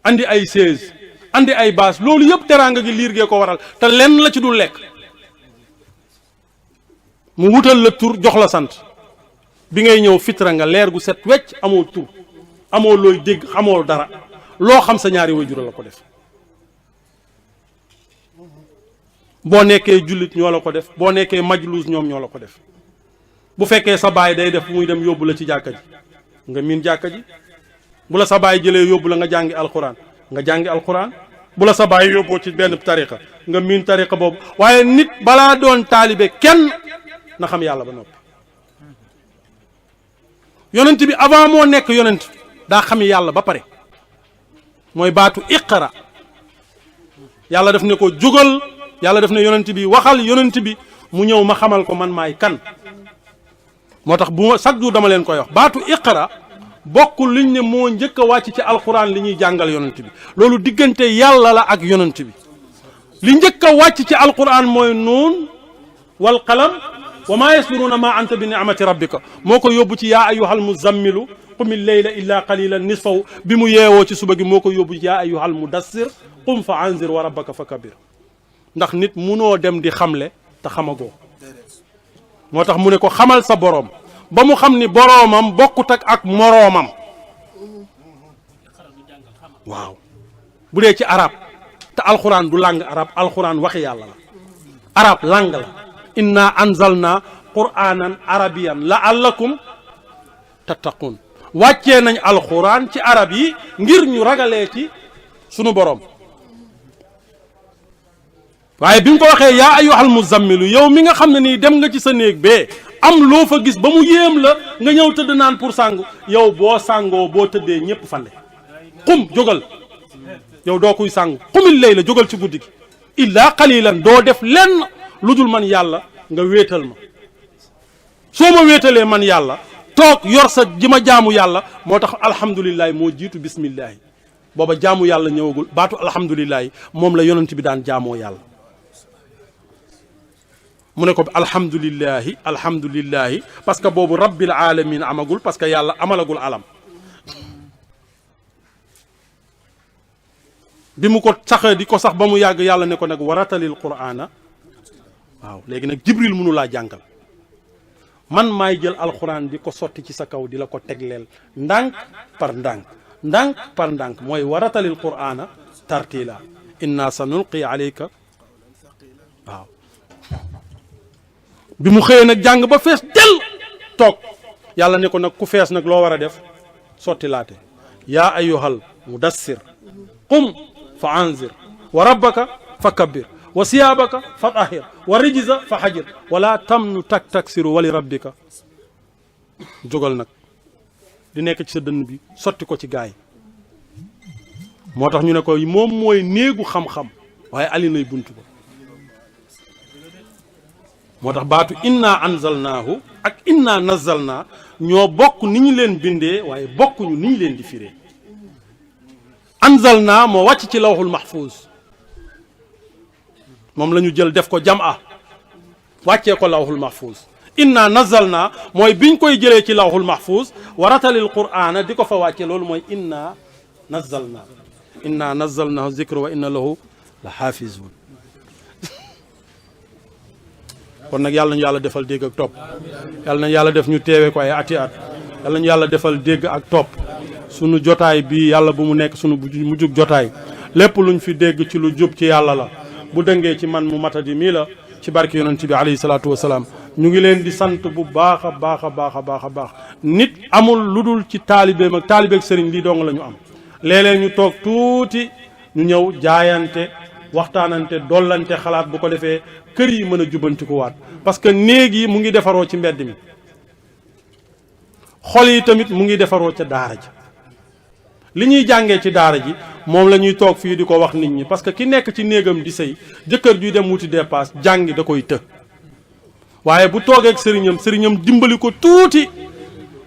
andi ay chaise andi ay baas loolu yëpp teraanga gi liir gee ko waral te lenn la ci dul lekk mu wutal la tur jox la sant bi ngay ñëw fitra nga leer gu set wecc amoo tur amoo looy dégg amoo dara loo xam sa ñaari waajur la ko def boo nekkee jullit ñoo la ko def boo nekkee majluus ñoom ñoo la ko def bu fekkee sa baay day def muy dem yóbbu la ci jàkka ji nga miin jàkka ji bu la sa baay jëlee yóbbu la nga jàngi alxuraan nga jàngi alxuraan bu la sa baay yóbboo ci benn tariqa nga miin tariqa boobu waaye nit balaa doon taalibe kenn na xam yàlla ba noppi yonent bi avant moo nekk yonent daa xam yàlla ba pare mooy baatu iqra yàlla daf ne ko jógal yàlla daf ne yonent bi waxal yonent bi mu ñëw ma xamal ko man maay kan moo tax bu ma chaque jour dama leen koy wax baatu iqra bokkul liñ ne moo njëkk a wàcc ci alxuraan li ñuy jàngal yonent bi loolu diggante yàlla la ak yonent bi li njëkk a wàcc ci alxuraan mooy nuun wal qalam wa maa yasbiruuna maa anta bi ni'mati rabbika moo ko yóbbu ci yaa ayyuhal muzammilu qum il-layla illa qalilan nisfahu bi mu yeewoo ci suba gi moo ko yóbbu ci yaa ayyuhal mudassir qum fa anzir wa rabbaka fa kabir ndax nit munoo dem di xamle te xamagoo moo tax mu ne ko xamal sa boroom ba mu xam ni boroomam bokkut ak moroomam waaw bu dee ci arab te alxuraan du langue arab alxuraan waxi yàlla la arab langue la inna anzalna qur'anan arabiyan la'allakum tattaqun wàccee nañ alxuraan ci arab yi ngir ñu ragalee ci sunu boroom waaye bi mu ko waxee yaa ayyuhal muzammilu yow mi nga xam ne nii dem nga ci sa néeg bee am loo fa gis ba mu yéem la nga ñëw tëdd naan pour sàngu yow boo sàngoo boo tëddee ñépp fande xum jógal yow doo kuy sàngu xumil layla jógal ci guddi gi illa qalilan doo def lenn lu dul man yàlla nga wéetal ma soo ma wéetalee man yàlla toog yor sa ji ma jaamu yàlla moo tax alhamdulillahi moo jiitu bismillahi booba jaamu yàlla ñëwagul baatu alhamdulillahi moom la yonent bi daan jaamoo yàlla mu ne ko alhamdulillahi parce que boobu rabbil alamin amagul parce que yàlla amalagul alam bi mu ko saxee di ko sax ba mu yàgg yàlla ne ko nag waratalil qur'ana waaw léegi nag jibril mënu laa jàngal man maay jël alxuraan di ko sotti ci sa kaw di la ko tegleel ndànk par ndànk ndànk par ndànk mooy waratalil qur'ana tartila inna sanulqi alayka waaw bi mu xëyee nag jàng ba fees del toog yàlla ne ko nag ku fees nag loo war a def sotti laate yaa ayyuhal mudassir qum fa anzir wa rabbaka fa kabbir wa siyaabaka fa tahir wa rijza fa hajir wala tamnu taksiru wali rabbika jógal nag di nekk ci sa dënn bi sotti ko ci gaay moo tax ñu ne ko moom mooy néegu xam-xam waaye ali nay buntu ba moo tax baatu inna anzalnaahu ak inna nazzalnaa ñoo bokk ni ñu leen bindee waaye bokkuñu ni ñu leen di firee anzalnaa moo wàcc ci lawhul mahfuz moom la ñu jël def ko jam'a wàccee ko lawhul mahfuz inna nazzalnaa mooy biñ koy jëlee ci lawhul mahfuz waratalil qur'ana di ko fa wàcce loolu mooy inna nazzalnaahu zikra wa inna lahu la xaafizun kon nag yàlla nañu yàlla defal dégg ak topp yàlla nañu yàlla def ñu teewe ko ay ati at yàlla nañu yàlla defal dégg ak topp sunu jotaay bi yàlla bu mu nekk sunu mujjug jotaay lépp luñ fi dégg ci lu jub ci yàlla la bu dëngee ci man mu matadi mii la ci barke yonent bi alayhi salaatu wasalaam ñu ngi leen di sant bu baax a baax a baax a baax a baax nit amul lu dul ci taalibeem ak taalibeeg sëriñ lii dong la ñu am léeg-léeg ñu toog tuuti ñu ñëw jaayante waxtaanante dollante xalaat bu ko defee kër yi mën a jubbantikuwaat parce que néeg yi mu ngi defaroo ci mbedd mi xol yi tamit mu ngi defaroo ca daara ji li ñuy jàngee ci daara ji moom la ñuy toog fii di ko wax nit ñi parce que ki nekk ci néegam di sëy jëkkër juy dem wuti dépasse jàngi da koy të waaye bu toogee ak sëriñam dimbali ko tuuti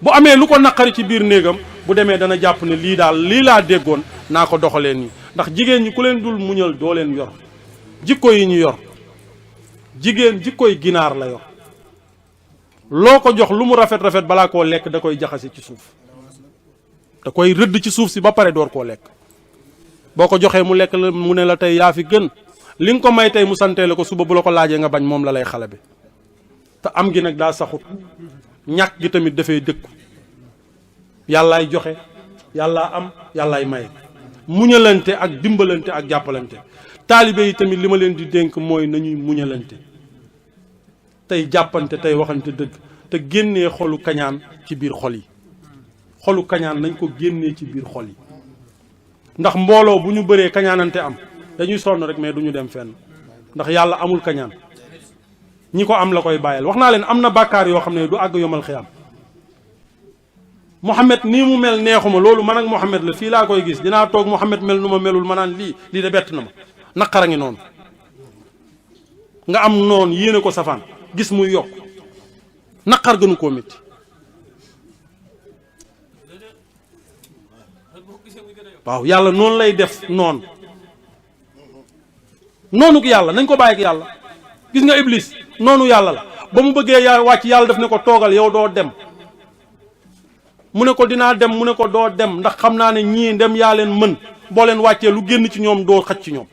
bu amee lu ko naqari ci biir néegam bu demee dana jàpp ne lii daal lii laa déggoon naa ko doxalee nii ndax jigéen ñi ku leen dul muñal doo leen yor jikko yi ñu yor jigéen jikkoy ginaar la yor loo ko jox lu mu rafet rafet balaa koo lekk da koy jaxase ci suuf da koy rëdd ci suuf si ba pare door koo lekk boo ko joxee mu lekk la mu ne la tey yaa fi gën li nga ko may tey mu santee la ko suba bu la ko laajee nga bañ moom la lay xale bi te am gi nag daa saxut ñàkk gi tamit dafay dëkku yàllaay joxe yàllaa am yàllaay maye muñalante ak dimbalante ak jàppalante taalibe yi tamit li ma leen di dénk mooy nañuy muñalante tey jàppante tey waxante dëgg te génnee xolu kañaan ci biir xol yi xolu kañaan nañ ko génnee ci biir xol yi ndax mbooloo bu ñu bëree kañaanante am dañuy sonn rek mais du ñu dem fenn ndax yàlla amul kañaan ñi ko am la koy bàyyil wax naa leen am na bàkkaar yoo xam ne du àgg yomal xiyaam Mouhamed nii mu mel neexuma loolu man ak Mouhamed la fii laa koy gis dinaa toog Mouhamed mel nu ma melul ma naan lii de bett na ma naqara ngi noonu nga am noonu yéene ko safaan gis muy yokk naqar gënu koo métti waaw yàlla noonu lay def noonu ko yàlla nañ ko bàyyi ak yàlla gis nga Iblis noonu yàlla la ba mu bëggee yaa wàcc yàlla daf ne ko toogal yow doo dem mu ne ko dinaa dem mu ne ko doo dem ndax xam naa ne ñii dem yaa leen mën boo leen wàccee lu génn ci ñoom doo xaj ci ñoom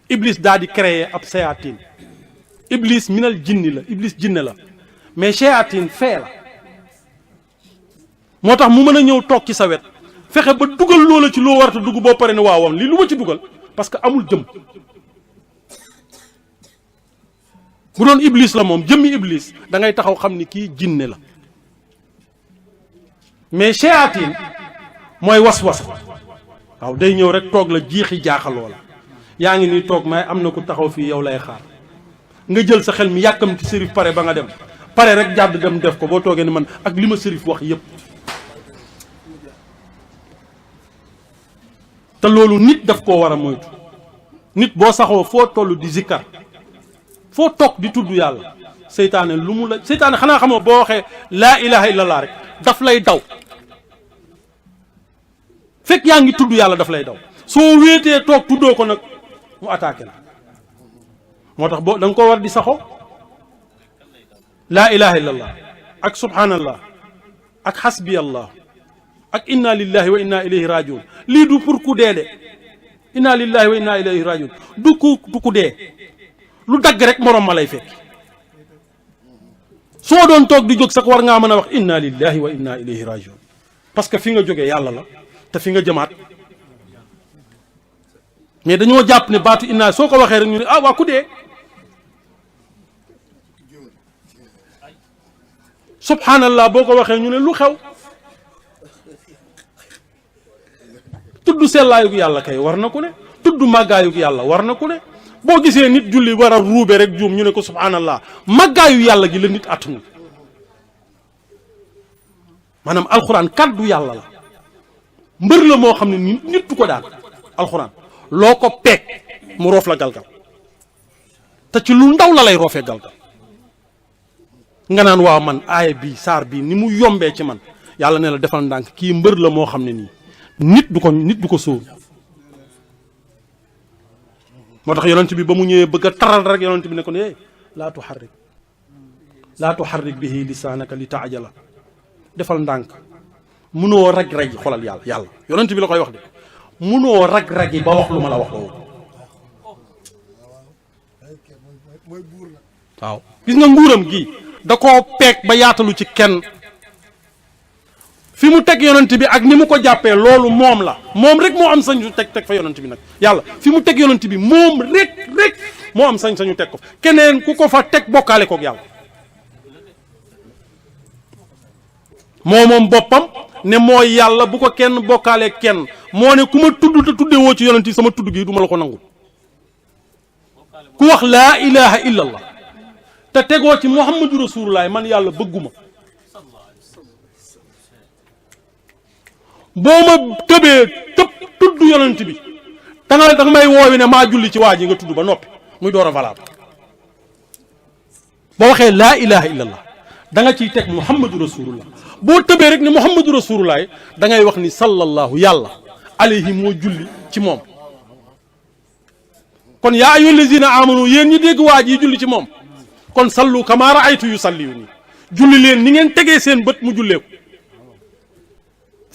Iblis daal di créer ab shayatin Iblis minal jinni la Iblis jinne la mais shayatin fee la moo tax mu mën a ñëw toog ci sa wet fexe ba dugal loola ci loo warata dugg boo pare ne waawam lii lu ma ci dugal parce que amul jëm bu doon Iblis la moom jëmmi Iblis da ngay taxaw xam ni kii jinne la mais shayatin mooy was-was waaw day ñëw rek toog la jiixi jaaxaloo la yaa ngi nii toog may am na ku taxaw fii yow lay xaar nga jël sa xel mi yàkkam ci sërif pare ba nga dem pare rek jàdd dem def ko boo toogee ni man ak li ma sërif wax yépp te loolu nit daf koo war a moytu nit boo saxoo foo toll di zikkar foo toog di tudd yàlla seytaane lu mu la seytaane xanaa xamoo boo waxee laa ilaha illallah rek daf lay daw fekk yaa ngi tudd yàlla daf lay daw soo wéetee toog tuddoo ko nag mu attaqué la moo tax boo da nga ko war di saxoo laa ilaha illallah ak subhanallah ak xasbi allah ak inna lillahi wa inna ilayhi rajiun lii du pour ku dee de inna lillahi wa inna ilayhi rajiun du ku dee lu dagg rek morom ma lay fekk soo doon toog di jóg sax war ngaa mën a wax inna lillahi wa inna ilayhi rajiun parce que fi nga jógee yàlla la te fi nga jëmaat. mais dañoo jàpp ne baatu inna soo ko waxee rek ñu ne ah waa ku dee subhanallah boo ko waxee ñu ne lu xew tudd sellaayug yàlla kay war na ku ne tudd màggaayug yàlla war na ku ne boo gisee nit julli war a ruube rek juum ñu ne ko subhanallah màggaayu yàlla gi la nit attanu maanaam alxuraan kàddu yàlla la mbër la moo xam ne nit du ko daan alxuraan loo ko peeg mu roof la galgal te ci lu ndaw la lay roofee galgal nga naan waaw man aaya bi saar bi ni mu yombee ci man yàlla ne la defal ndànk kii mbër la moo xam ne nii nit du ko sóor moo tax yonent bi ba mu ñëwee bëgg a taral rek yonent bi ne ko ne laa tuharrik bihi lisaanaka li taajala defal ndànk munoo rag-rag yi xolal yàlla yonent bi la koy wax de munoo rag-rag yi ba wax lu ma la wax loolu waaw gis nga nguuram gi da koo peeg ba yaatalu ci kenn fi mu teg yonent bi ak ni mu ko jàppee loolu moom la moom rek moo am sañ-sañu teg fa yonent bi nag yàlla fi mu teg yonent bi moom rek moo am sañ-sañu teg ko keneen ku ko fa teg bokkaale kook yàlla moom boppam ne mooy yàlla bu ko kenn bokkaale kenn moo ne ku ma tudd te tuddee woo ci yonent yi sama tudd gi du ma la ko nangul ku wax laa ilaha illa allah te tegoo ci muhammadu rasulullah man yàlla bëgguma boo ma tëbee tudd yonent bi danga may woowi ne maa julli ci waa ji nga tudd ba noppi muy door a valable boo waxee laa ilaha illa allah da nga ciy teg muhammadu rasulullah boo tëbee rek ne muhammadu rasulullah da ngay wax ni sallallahu yàlla alayhi moo julli ci moom kon yaa ayyuhal lazina amanu yéen ñi dégg waa ji julli ci moom kon sallu kama raaytu yusalliyu nii julli leen ni ngeen tegee seen bët mu jullee ko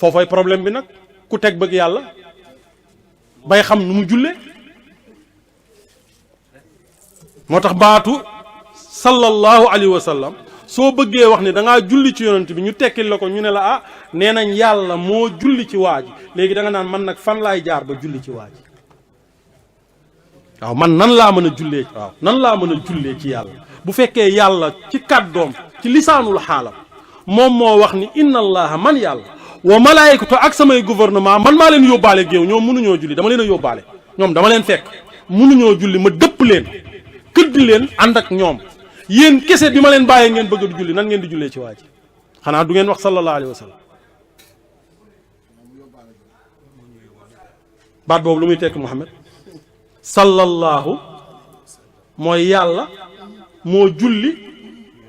foofay problème bi nag ku teg bëgg yàlla bay xam nu mu jullee moo tax baatu sallallahu alayhi wa sallam soo bëggee wax ne da ngaa julli ci yonent bi ñu tekkil la ko ñu ne la ah nee nañ yàlla moo julli ci waa ji léegi da nga naan man nag fan laay jaar ba julli ci waa ji waaw man nan laa mën a jullee nan laa mën a jullee ci yàlla bu fekkee yàlla ci kàddoom ci lisaanul xaalam moom moo wax ni inna allaha man yàlla wa malaayikatu ak samay gouvernement man maa leen yóbbaale géew ñoom mënuñoo julli dama leen a yóbbaale ñoom dama leen fekk mënuñoo julli ma dëpp leen këdd leen ànd ak ñoom yéen kese bi ma leen bàyyee ngeen bëgg di julli nan ngeen di jullee ci waa ji xanaa du ngeen wax sallallahu alayhi wa sallam baat boobu lu muy tekk Muhammad sallallahu mooy yàlla moo julli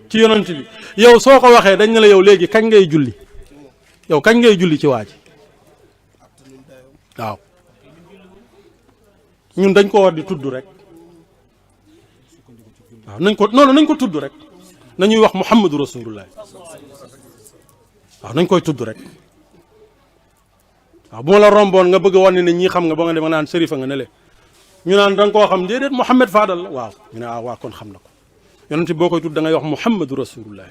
ci yonent bi yow soo ko waxee dañ ne la yow léegi kañ ngay julli yow kañ ngay julli ci waa ji waaw ñun dañ ko war di tudd rek waaw nañ ko tudd rek nañuy wax muhammadu rasulullah waaw nañ koy tudd rek waaw bu ma la romboon nga bëgg a wane ne ñii xam nga ba nga dem nga naan sërifa nga ne le ñu naan da nga koo xam déedéet Mouhamed Fadal la waaw ñu ne waaw kon xam na ko yonent boo koy tudd da ngay wax muhammadu rasulullah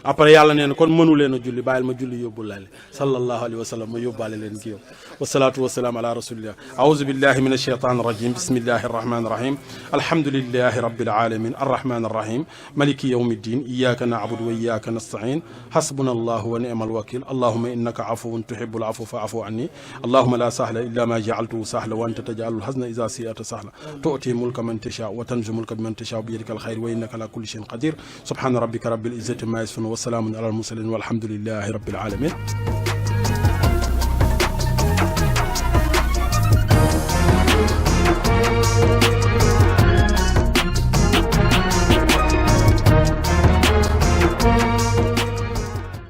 après yàlla nee na kon mënu leen a julli bàyyil ma julli yóbbul laale sallallahu alayhi wa sallam ma yóbbaale leen gi yow wasalaatu wasalaam ala rasulillah aouzu billahi min alsheytan irrajim bismillahi arrahmani irrahim alhamdulilahi rabbil alamin arrahmani irrahim maliki yawmi ddin iyaka na'budu wa iyaka nasta'in hasbuna allahu wa ni'mal wakil allahuma innaka afuwun tuhibbul afwa fa'fu anni allahuma la sahla illa ma ja'altuhu sahla wa anta taj'alul hazna idha shi'ta sahla tu'ti mulka man tasha wa tanzi'u mulka man tasha bi yadika alkhayr wa innaka ala kulli shay'in qadir subhana rabbika rabbil izzati ma yasifun wa salamun ala al mursalin walhamdulillahi rabbil alamin